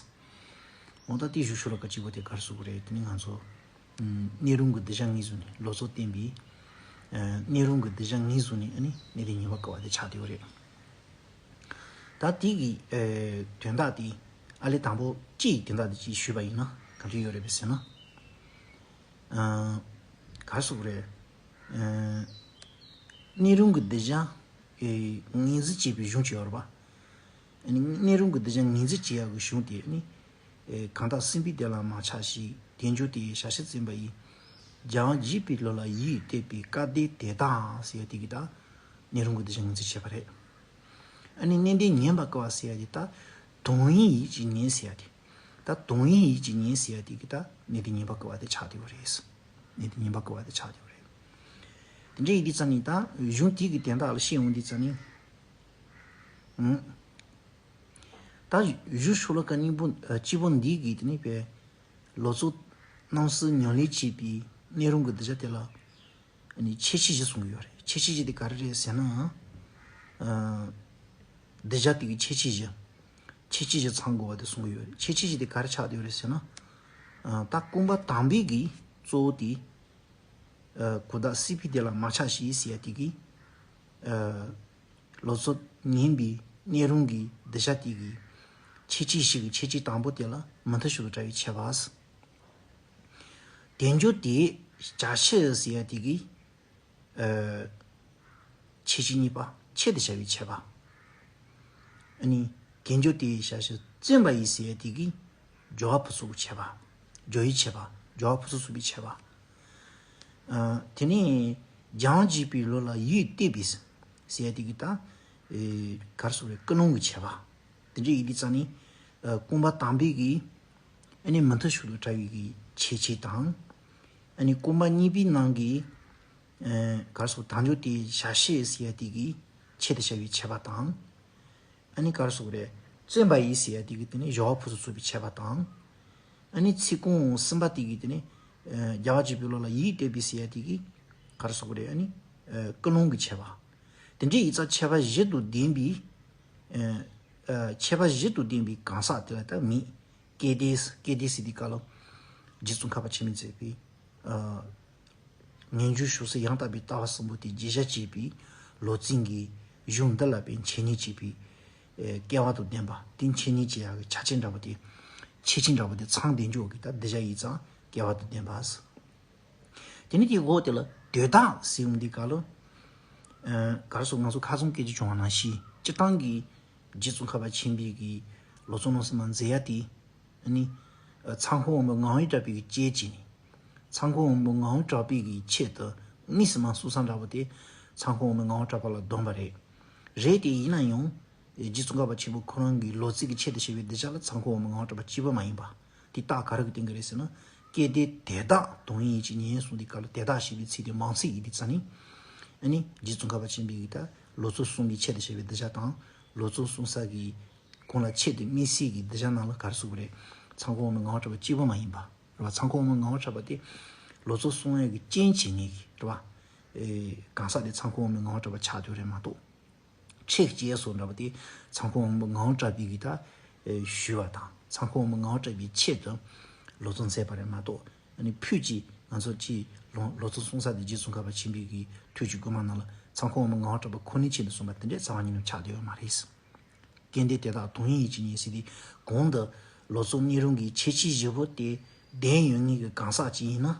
འོ་ད་དེའི་གཞུང་ཤོ་ལོ་ཀ་གཅིག་པོ་དེ་ག་རེ་ཟེར་དགོས་རེད། དེ་ནི་ང་ཚོ། ཨམ། གནས་རུང་གི་གདུལ་བྱ་ངོས་བཟུང་ནས་ལོ་ཙཱ་བསྟན་པའི། ཨ། གནས་རུང་གི་གདུལ་བྱ་ངོས་བཟུང་ནས་ཨ་ནི་གནས་བརྟན་ཉེས་པ་བཀག་པ་དེ་ཆགས་བསྡད་ཡོད་རེད། ད་དེ་གི། ཨ། དོན་དག་དེ་ཨ་ལས་དང་པོ་སྤྱི་ཡི་དོན་དག་དེ་ཅིག་ཞུས་པ་ཡིན་ན་ག་འདྲ་ཡོད་རེད་པས་ཟེར་ན། ཨ། ག་རེ་ཟེར་དགོས་རེད། ཨ། གནས་རུང་གི་གདུལ་བྱ་ངོས་འཛིན་བྱེད་པའི་གཞུང་ཅིག་ཡོད་རེད་པ། གནས་རུང་གི་གདུལ་བྱ་ངོས་འཛིན་བྱེད་ཡག་གི་གཞུང་དེ་ནི། གང་དག་སྲིད་པའི་བདེ་ལ་མ་ཆགས་ཤིང་། དལ་འབྱོར་དེ་ཡི་ཞག་ཤས་བཙེམས་པ་ཡིས། རྒྱལ་བ་དགྱེས་པའི་ལུས་ལ་ཡིད་གཏད་པའི། སྐལ་ལྡན་དེ་དག་ཟེར་ཡག་དེ་གི་ད་གནས་རུང་གི་གདུལ་བྱ་ངོས་འཛིན་བྱས་པ་རེད། ཨ་ནི་གནས་བརྟན་ཉན་པར་བསྐུལ་བ་ཟེར་ཡག་དེ་ད་དོན་ཡིན་ཡིད་ཀྱིས་ཉན་ཟེར་ཡག་དེ། ད་དོན་ཡིན་ཡིད་ཀྱིས་ཉན་ཟེར་ཡག་དེ་གི་ད་གནས་བརྟན་ཉན་པར་བསྐུལ་བ་དེ་ཆགས་བསྡད་ཡོད་རེད། གནས་བརྟན་ཉན་པར་བསྐུལ་བ་དེ་ཆགས་བསྡད་ཡོད་རེད། དེ་འདྲ་ཡིན་དུས་ཙང་ནི་ད་གཞུང་དེ་གི་དོན་དག་ལ་བཤད་འོང་དུས་ཙང་ནི། ཨང་། ད་གཞུང་ཤོ་ལོ་ཀ་སྙིང་པོ་ཨ་གཅིག་པོ་འདི་གིས་དེ་ནི་པའི་ལོ་ཙཱ་རྣམ་གསུམ་ཉམས་ལེན་བྱེད་པའི་གནས་རུང་གི་གདུལ་བྱ་དེ་ལ་ཨ་ནི་ཁྱད་ཆོས་བཞི་གསུང་གི་ཡོད་རེད། ཁྱད་ཆོས་བཞི་དེ་ག་རེ་རེད་ཟེར་ན། ཨ། གདུལ་བྱ་དེ་གི་ཁྱད་ཆོས་བཞི། ཁྱད་ཆོས་བཞི་ཚང་དགོས་པ་དེ་གསུང་གི་ཡོད་རེད། ཁྱད་ཆོས་བཞི་དེ་ག་རེ་ཆགས་བསྡད་ཡོད་རེད་ཟེར་ན། ཨ། ད་སྐུ་འབུམ་དང་པོའི་གི་གཙོ་བོ་དེ། ཨ། གང་དག་སྲིད་པའི་བདེ་ལ་མ་ཆགས་ཤིང་ཟེར་ཡག་དེ་གི། ཨ། ལོ་ཙཱ་ཉན་པའི་གནས་རུང་གི་གདུལ་བྱ་དེ་གི་ཁྱད་ཆོས་བཞི་གི་ཁྱད་ཆོས་དང་པོ་དེ་ལ་མུ་མཐའ་ཞབས་ཏོག་བྲལ་བའི་ཁྱད་པར། དལ་འབྱོར་དེ་ཞག་ཤས་ཟེར་ཡག་དེ་གི། ཨ། ཁྱད་ཆོས་གཉིས་པ་ཆེད་དུ་བྱ་བའི་ཁྱད་པར། ཨ་ནི་དལ་འབྱོར་དེ་ཞག་ཤས་བཙེམས་པ་ཡིས་ཟེར་ཡག་དེ་གི་སྦྱོར་བ་ཕུན་ཚོགས་ཀྱི་ཁྱད་པར། སྦྱོར་བའི་ཁྱད་པར། སྦྱོར་བ་ཕུན་སུམ་ཚོགས་པའི་ཁྱད་པར། ཨ། དེ་ནས་རྒྱལ་བ་དགྱེས་པའི་ལུས་ལ་ཡིད་གཏད་པའི་ཟེར་ཡག་དེ་གི་ད། ཨེ། ག་རེ་ཟེར་དགོས་རེད། ཀུན་སློང་གི་ཁྱད་པར། དེ་འདྲ་ཡིན་དུས་ཙང་ནི། ཨ། སྐུ་འབུམ་དང་པོའི་གི་ཨ་ནི་མུ་མཐའ་ཞབས་ཏོག་བྲལ་བའི་གི་ཁྱད་ཆོས་དང་། ཨ་ནི་སྐུ་འབུམ་གཉིས་པའི་ནང་གི། ཨ། ག་རེ་ཟེར། དལ་འབྱོར་དེ་ཞག་ཤས་ཟེར་ཡག་དེ་གི་ཆེད་དུ་བྱ་བའི་ཁྱད་པར་དང་། ཨ་ནི་ག་རེ་ཟེར་དགོས་རེད། བཙེམས་པ་ཡིས་ཟེར་ཡག་དེ་གི་དེ་ནི་སྦྱོར་བ་ཕུན་སུམ་ཚོགས་པའི་ཁྱད་པར་དང་། ཨ་ནི་ཚིག་རྐང་གསུམ་པ་དེ་གི་དེ་ནི། ཨ། རྒྱལ་བ་དགྱེས་པའི་ལུས་ལ་ཡིད་གཏད་པའི་ཟེར་ཡག་དེ་གི་ག་རེ་ཟེར་དགོས་རེད། ཨ་ནི། ཨ། ཀུན་སློང་གི་ཁྱད་པར། དེ་འདྲ་ཡིན་ཙང་ཁྱད་པར་བཞི་དང་ལྡན་པའི། ཨ། ཨ། ཁྱད་པར་བཞི་དང་ལྡན་པའི་གང་ཟག་དེ་ལ་ད་མི། སྐལ་ལྡན། སྐལ་ལྡན་ཟེར་དུས་སྐབས་ལ། རྗེ་ཙོང་ཁ་པ་ཆེན་པོས་མཛད་པའི། ཨ། ངེས་འབྱུང་ཞུགས་སའི་ཡང་དག་པའི་ལྟ་བ་གསུམ་པོ་དེ་རྗེས་བཞག་བྱས་པའི་ལོ་ཙཱ་གི་གཞུང་འདི་ལ་དཔེ་འཆད་ཉན་བྱེད་པའི། ཨེ། སྐལ་བ་དང་ལྡན་པ། དེ་འཆད་ཉན་བྱེད་ཡག་གི་ཆ་རྐྱེན་འདྲ་པོ་དེ། ཁྱད་ཆོས་འདྲ་པོ་དེ་ཚང་བསྡད་འཇོག་གི་ད་གདུལ་བྱ་ཡིན་ཙང་སྐལ་བ་དང་ལྡན་པ། དེ་ནས་དེའི་འོག་དེ་ལ་དོན་དག་ཟེར་ཡོང་དུས་སྐབས་ལ། ཨ། ག་རེ་ཟེར། ང་ཚོ་ཁ་སང་སྐད་ཆ་བྱུང་བ་ནང་བཞིན་སྤྱིར་བཏང་གི་རྗེ་ཙོང་ཁ་པ་ཆེན་པོའི་གི་ལོ་ཙཱ་རྣམ་གསུམ་མ་མཛད་ཡག་དེ། ཨ་ནི། ཨ། ཚངས་དབང་པོ་ངག་དབང་གྲགས་པའི་གི་རྗེས་བྱས་ནས། ཚངས་དབང་པོ་ངག་དབང་གྲགས་པའི་གི་ཆེད་དུ་དངོས་སུ་མ་གསུངས་ས་འདྲ་པོ་དེ། ཚངས་དབང་པོ་ངག་དབང་གྲགས་པ་ལ་བསྡོམས་པ་རེད། རེད་དེ་ཡིན་ན་ཡང་། རྗེ་ཙོང་ཁ་པ་ཆེན་པོ་ཁོ་རང་གི་ལོ་ཙཱ་གི་ཆེད་དུ་བྱས་པའི་གདུལ་བྱ་ལ་ཚངས་དབང་པོ་ངག་དབང་གྲགས་པ་གཅིག་པུ་མ་ཡིན་པ། དེ་རྟགས་ག་རེ་གིས་བསྟན་གྱི་རེད་ཟེར་ན། སྐལ་ལྡན་དེ་དག་དོན་ཡིན་ཡིད་ཀྱིས་ཉན་གསུངས་དུས་སྐབས་ལ་དེ་དག་ཞེས་པའི་ཚིག་དེ་མང་ཚིག་ཡིན་དུས་ཙང་ནི། ཨ་ནི་རྗེ་ཙོང་ཁ་པ་ཆེན་པོའི་གི་ད་ལོ་ཙཱ་གསུམ་གྱི་ཆེད་དུ་བྱས་པའི་གདུལ་བྱ་དང་། ལོ་ཙཱ་གསུངས་ས་གི་གོང་ལ་ཆེད་དུ་དམིགས་བསལ་གྱི་གདུལ་བྱ་རྣམས་ལ་ག་རེ་ཟེར་དགོས་རེད། ཚངས་དབང་པོ་ངག་དབང་གྲགས་པ་གཅིག་པུ་མ་ཡིན་པ། རེད་པ། ཚངས་དབང་པོ་ངག་དབང་གྲགས་པ་དེ་ལོ་ཙཱ་གསུང་ཡག་གི་རྐྱེན་བྱེད་མཁན་གྱི། རེད་པ། ཨེ། གང་ཟག་དེ་ཚངས་དབང་པོ་ངག་དབང་གྲགས་པ་ཆགས་བསྡད་ཡོད་རེད་མ་གཏོགས། ཁྲིད་ཅེས་སོགས་འདྲ་པོ་དེ་ཚངས་དབང་པོ་ངག་དབང་གྲགས་པའི་གི་ད། ཨེ། ཞུས་པ་དང་། ཚངས་དབང་པོ་ངག་དབང་གྲགས་པའི་ཆེད་དུ་ལོ་ཙཱ་མཛད་པ་རེད་མ་གཏོགས། ཨ་ནི་ཕུད་ཀྱིས་ང་ཚོ་ཅིག་ལོ་ལོ་ཙཱ་གསུང་ས་དེ་རྗེ་ཙོང་ཁ་པ་ཆེན་པོའི་གི་ཐུགས་ཀྱི་དགོངས་པ་ནང་ལ་ཚངས་དབང་པོ་ངག་དབང་གྲགས་པ་ཁོ་ནའི་ཆེད་དུ་གསུངས་པ་དེ་འདྲའི་རྩ་བ་ཉིད་ནས་ཆགས་བསྡད་ཡོད་མ་རེད། སྐལ་ལྡན་དེ་དག་དོན་ཡིན་ཡིད་ཀྱིས་ཉན་ཟེར་དེ། གོང་དུ་ལོ་ཙཱ་གནས་རུང་གི་ཁྱད་ཆོས་བཞི་པོ་དེ་ལྡན་ཡོད་མཁན་གྱི་གང་ཟག་ཅིག་ཡིན་ན།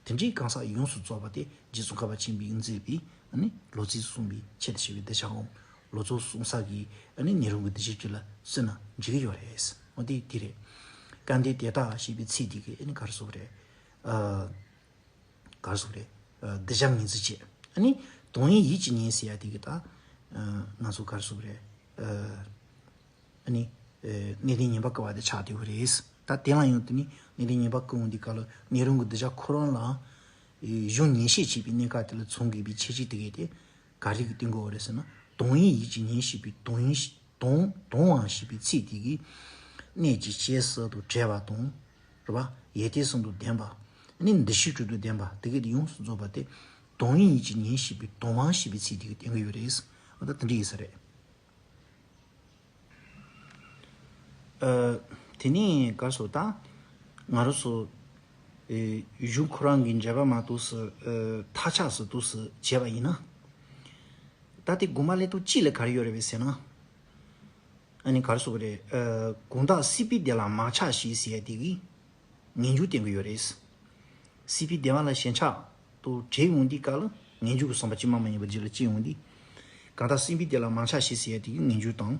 དེ་འདྲའི་གང་ཟག་ཡོངས་སུ་རྫོགས་པ་དེ་རྗེ་ཙོང་ཁ་པ་ཆེན་པོས་མཛད་པའི་ཨ་ནི་ལོ་ཙཱ་གསུངས་པའི་ཆེད་དུ་བྱས་པའི་གདུལ་བྱའམ། ལོ་ཙཱ་གསུང་ས་གི་ཨ་ནི་གནས་རུང་གི་གདུལ་བྱ་ཅིག་ལ་བརྩིས་ན་འགྲིག་གི་ཡོད་རེད། འོ་དེ་དེ་རེད། སྐལ་ལྡན་དེ་དག་ཞེས་པའི་ཚིག་དེ་གིས་ཨ་ནི་ག་རེ་ཟེར་དགོས་རེད། ཨ། ག་རེ་ཟེར་དགོས་རེད། ཨ། གདུལ་བྱ་ངོས་འཛིན་བྱེད། ཨ་ནི་དོན་ཡིན་ཡིད་ཀྱིས་ཉན་ཟེར་ཡག་དེ་གི་ད། ཨ། ང་ཚོ་ག་རེ་ཟེར་དགོས་རེད། ཨ། ཨ་ནི། ཨ། གནས་བརྟན་ཉན་པར་བསྐུལ་བ་དེ་ཆགས་བསྡད་ཡོད་རེད། ད་དེ་ལ་ཡང་དེ་ནི་གནས་བརྟན་ཉན་པར་བསྐུལ་འོང་དུས་སྐབས་ལ་གནས་རུང་གི་གདུལ་བྱ་ཁོ་རང་ལ། ཨ། གཞུང་ཉན་བཤད་བྱེད་པའི་གནས་སྐབས་དེ་ལ་མཚོན་དགོས་པའི་ཁྱད་ཆོས་དེ་གས་དེ་ག་རེ་གིས་བསྟན་དགོས་པ་རེད་ཟེར་ན། དོན་ཡིན་ཡིད་ཀྱིས་ཉན་ཞེས་པའི་དོན་ཡིན། དོན། དོན་དང་ཞེས་པའི་ཚིག་དེ་གིས་གནད་ཀྱི་བཤད་སྲོལ་དང་བྲལ་བ་དང་། རེད་པ། ཡོན་ཏན་གསུམ་དང་ལྡན་པ། ནི་འདུ་ཤེས་དྲུག་དང་ལྡན་པ་དེ་གས་དེ་ཡོངས་སུ་རྫོགས་པ་དེ་དོན་ཡིན་ཡིད་ཀྱིས་ཉན་ཞེས་པའི་དོན་དང་ཞེས་པའི་ཚིག་དེ་གིས་བསྟན་གྱི་ཡོད་རེད། འོ་ད་དེ་འདྲ་ཡིན་ས་རེད། ཨ། དེ་ནས་ག་རེ་ཟེར་ད། ང་རང་ཚོ། ཨེ། གཞུང་ཁོ་རང་གི་འགྲེལ་པ་མ་གཏོགས་སུ། ཨེ། ཐག་ཆོད་སུ་འདུག་སུ་བྱས་པ་ཡིན་ན། ད་དེ་དགོངས་པ་ལེན་སྟངས་གཅིག་ལ་ག་རེ་ཡོད་རེད་པས་ཟེར་ན། ཨ་ནི་ག་རེ་ཟེར་དགོས་རེད། ཨ། གང་དག་སྲིད་པའི་བདེ་ལ་མ་ཆགས་ཤིང་ཟེར་ཡག་དེ་གིས་ངེས་འབྱུང་བསྟན་གྱི་ཡོད་རེད། སྲིད་པའི་བདེ་བ་ལ་ཞེན་ཆགས་དང་བྲལ་ཡོང་དུས་སྐབས་ལ་ངེས་འབྱུང་གི་བསམ་པ་ཅི་མ་མ་ཡིན་པ་རྒྱུད་ལ་སྐྱེ་ཡོང་དུས། གང་དག་སྲིད་པའི་བདེ་ལ་མ་ཆགས་ཞེན་ཟེར་ཡ་དེ་གི་ངེས་འབྱུང་དང་།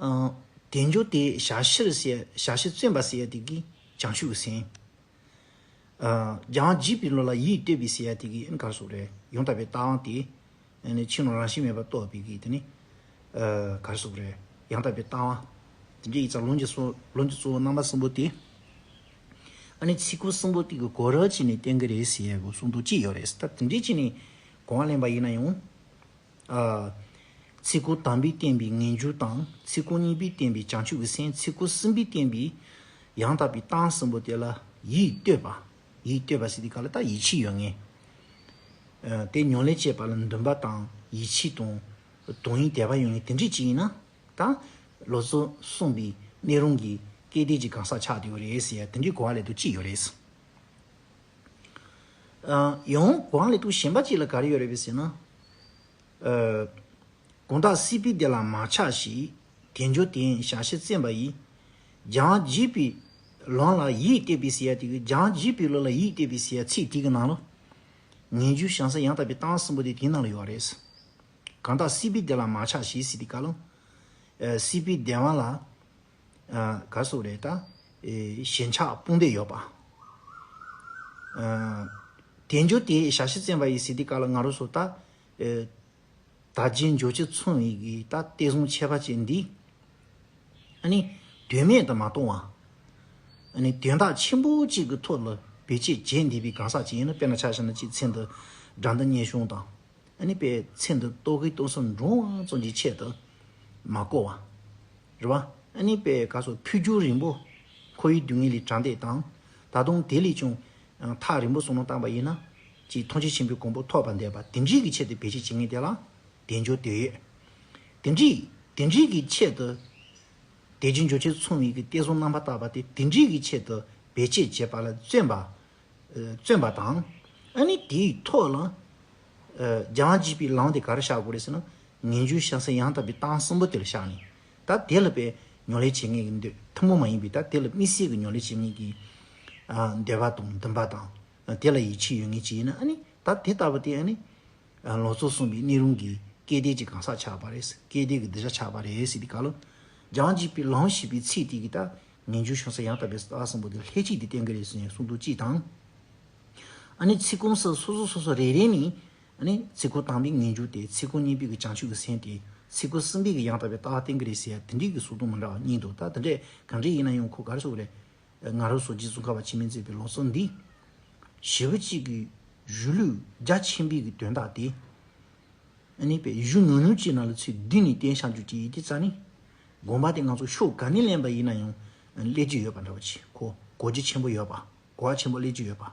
ཨ། དལ་འབྱོར་དེ་བྱ་ཕྱིར་ཟེར་ཡ་བྱ་ཕྱིར་བརྩོན་པ་ཟེར་ཡ་དེ་གི་བྱང་ཆུབ་ཀྱི་སེམས། ཨ། སྦྱང་བགྱིད་པའི་བློ་ལ་ཡིད་གཏོད་པའི་ཟེར་ཡ་དེ་གི་ག་རེ་ཟེར་དགོས་རེད། ཡང་དག་པའི་ལྟ་བ་དེ། ཨ་ནི་ཕྱི་ནང་རང་བཞིན་མེད་པར་རྟོགས་པའི་གི་དེ་ནི། ཨ། ག་རེ་ཟེར་དགོས་རེད། ཡང་དག་པའི་ལྟ་བ། དེ་འདྲའི་ཡིག་ཚང་ལུང་གི་གཙོ་ལུང་གི་གཙོ་བོ་རྣམ་པ་གསུམ་པོ་དེ། ཨ་ནི་ཚིག་ཀུན་གསུམ་པོ་དེ་གི་གོ་རིམ་བྱས་ནས་བསྟན་གྱི་རེད་ཟེར་ཡ་གི་གསུང་དོན་ཅི་ཡོད་རེད། ད་དེ་འདྲའི་བྱས་ནས་གོ་བ་ལེན་པ་ཡིན་ན་ཡང་། ཨ། ཚིག་ཀུན་དམ་པས་བསྟན་པའི་ངེས་འབྱུང་དང་། ཚིག་ཀུན་གཉིས་པས་བསྟན་པའི་བྱང་ཆུབ་ཀྱི་སེམས། ཚིག་ཀུན་གསུམ་པས་བསྟན་པའི་ཡང་དག་པའི་ལྟ་བ་གསུམ་པོ་དེ་ལ་ཡིད་གཏོད་པ། ཡིད་གཏོད་པ་ཟེར་དུས་སྐབས་ལ་ད་ཡིད་ཆེས་ཡོད་མཁན། ཨ། དེ་ཉམས་ལེན་བྱེད་པ་ལ་འདུན་པ་དང་ཡིད་ཆེས་དང་དོན་ཡིད་དད་པ་ཡོད་མཁན་དེ་འདྲས་ཅིག་ཡིན་ན། ད་ལོ་ཙཱ་གསུངས་པའི་སྣོད་རུང་གི་སྐལ་ལྡན་གྱི་གང་ཟག་ཆགས་བསྡད་ཡོད་རེད་ཟེར་ཡ་དེ་འདྲའི་གོ་བ་ལེན་སྟངས་ཅིག་ཡོད་རེད། ཨ། ཡང་གོ་བ་ལེན་སྟངས་གཞན་པ་ཅིག་ལ་ག་རེ་ཡོད་རེད་པས་ཟེར་ན། ཨ། གང་དག་སྲིད་པའི་བདེ་ལ་མ་ཆགས་ཞེན། དལ་འབྱོར་དེ་ཡང་བྱ་ཕྱིར་བརྩོན་པ་ཡིས། སྦྱང་བགྱིད་པའི་ལམ་ལ་ཡིད་གཏད་པའི་ཟེར་ཡ་དེ་གི་སྦྱང་བགྱིད་པའི་ལམ་ལ་ཡིད་གཏད་པའི་ཟེར་ཡ་ཚིག་དེ་གི་ནང་ལ། ངེས་འབྱུང་བྱང་སེམས་ཡང་དག་པའི་ལྟ་བ་གསུམ་པོ་དེ་དེའི་ནང་ལ་ཡོད་རེད། གང་དག་སྲིད་པའི་བདེ་ལ་མ་ཆགས་ཞེན་ཟེར་དུས་སྐབས་ལ། ཨ། སྲིད་པའི་བདེ་བ་ལ། ཨ། ག་རེ་ཟེར་དགོས་རེད་ད། ཨེ། ཞེན་ཆགས་སྤོང་འདོད་ཡོད་པ། ཨ། དལ་འབྱོར་དེ་ཡང་བྱ་ཕྱིར་བརྩོན་པ་ཡིས་ཟེར་དུས་སྐབས་ལ་ང་རང་ཚོ་ད། ཨེ། དལ་འབྱོར་འབྱོར་ཕྱིར་བརྩོན་པའི་གི་ད་དེ་བཟུང་ཁྱད་པར་ཅན་འདི། ཨ་ནི་དོན་མེད་དུ་མ་གཏོང་བ། ཨ་ནི་དོན་དག་ཆེན་པོ་གཅིག་གི་ཐོག་ལ་བེད་སྤྱོད་བྱེད་འདོད་པའི་གང་ཟག་ཅིག་ཡིན་ན། དཔེར་ན་ཆ་བཞག་ན་གཅིག་མཚན་དུ་དགྲ་འདུལ་གཉེན་སྲུང་དང་། ཨ་ནི་དཔེ་མཚན་དུ་ལྟོ་གོས་དུང་སོགས་འགྲོ་བ་ཙམ་གྱི་ཆེད་དུ་མ་བསྐོར་བ། རེད་བ། ཨ་ནི་དཔེ་ག་རེ་ཟེར། འཕོ་འགྱུར་རིང་པོ་འཁོར་བའི་སྡུག་བསྔལ་ལས་དྲག་འདོད་དང་། ད་དུང་དེ་ལས་ཀྱང་ཐག་རིང་པོ་སོང་ན་བཏང་པ་ཡིན་ན། ཅིག་ཐམས་ཅད་མཁྱེན་པའི་གོ་འཕང་ཐོབ་པར་འདོད་པ་དེ་འདྲའི་གི་ཆེད་དུ་བེད་སྤྱོད་བྱེད་མཁན་དེ་ལ་དལ་འབྱོར་དོན་ཡོད། དེ་འདྲའི་དེ་འདྲའི་གི་ཆེད་དུ་དལ་འབྱོར་འབྱོར་ཕྱིར་བརྩོན་པའི་གི་དེ་བཟུང་རྣམ་པར་དག་པ་དེ་དེ་འདྲའི་གི་ཆེད་དུ་བེད་སྤྱོད་བྱེད་པ་ལ་བརྩོན་པ། ཨ། བརྩོན་པ་དང་། ཨ་ནི་དེའི་ཐོག་ལ། ཨ། སྦྱང་བགྱིད་པའི་ལམ་དེ་ག་རེ་བཞག་དགོས་རེད་ཟེར་ན། ངེས་འབྱུང་བྱང་སེམས་ཡང་དག་པའི་ལྟ་བ་གསུམ་པོ་དེ་ལ་བཞག་ནས། ད་དེ་ལ་དཔེ་ཉམས་ལེན་བྱེད་མཁན་གྱི་འདོད་ཐུན་མོང་མ་ཡིན་པའི་ད་དེ་ལ་དམིགས་བསལ་གྱི་ཉམས་ལེན་བྱེད་མཁན་གྱི། ཨ། འདོད་པ་དང་འདུན་པ་དང་། ཨ། དེ་ལ་ཡིད་ཆེས་ཡོད་མཁན་ཅིག་ཡིན་ན། ཨ་ནི་ད་དེ་ལྟ་བུ་དེ་ཨ་ནི། ཨ། ལོ་ཙཱ་གསུངས་པའི་སྣོད་རུང་གི་སྐལ་ལྡན་གྱི་གང་ཟག་ཆགས་པ་རེད། སྐལ་ལྡན་གྱི་གདུལ་བྱ་ཆགས་པ་རེད་ཟེར་དུས་སྐབས་ལ། སྦྱང་བགྱིད་པའི་ལམ་ཞེས་པའི་ཚིག་དེ་གིས་ད་ངེས་འབྱུང་བྱང་སེམས་ཡང་དག་པའི་ལྟ་བ་གསུམ་པོ་དེ་ལྷན་ཅིག་ཏུ་བསྟན་གྱི་རེད་ཟེར་ནས་གསུང་དོན་གཅིག་དང་། ཨ་ནི་ཚིག་ཀུན་སུ་སོ་སོ་སོ་སོ་རེ་རེ་ནས། ཨ་ནི་ཚིག་ཀུན་དམ་པའི་ངེས་འབྱུང་དེ། ཚིག་ཀུན་གཉིས་པའི་གི་བྱང་ཆུབ་ཀྱི་སེམས་དེ། ཚིག་ཀུན་གསུམ་པའི་གི་ཡང་དག་པའི་ལྟ་བ་བསྟན་གྱི་རེད་ཟེར་ཡ་དེ་འདྲའི་གི་གསུང་དོན་མི་འདྲ་བ་གཉིས་འདུག་ད་དེ་འདྲས་གང་འདྲས་ཡིན་ན་ཡང་ཁོ་ག་རེ་ཟེར་དགོས་རེད། ང་རང་ཚོ་རྗེ་ཙོང་ཁ་པ་འཆི་མེད་མཛད་པའི་ལམ་སྲོལ་འདི། ཞེ་པོ་ཅིག་གི་གཞུང་ལུགས་རྒྱ་ཆེན་པོའི་གི་དོན་དག་དེ། ཨ་ནི་དཔེ་གཞུང་ཉུང་ཉུང་ཅིག་ནང་ལ་ཚིག་བསྡུས་ནས་བསྟན་བཞག་རྒྱུ་ཅིག་ཡིན་དུས་ཙང་ནི། དགོངས་པ་དེ་ང་ཚོ་ཕྱོགས་ག་ནས་ལེན་པ་ཡིན་ན་ཡང་སླེབས་རྒྱུ་ཡོད་པ་འདྲ་བ་ཅིག་ཁོ་གོ་རྒྱུ་ཆེན་པོ་ཡོད་པ། གོ་བ་ཆེན་པོ་སླེབས་རྒྱུ་ཡོད་པ།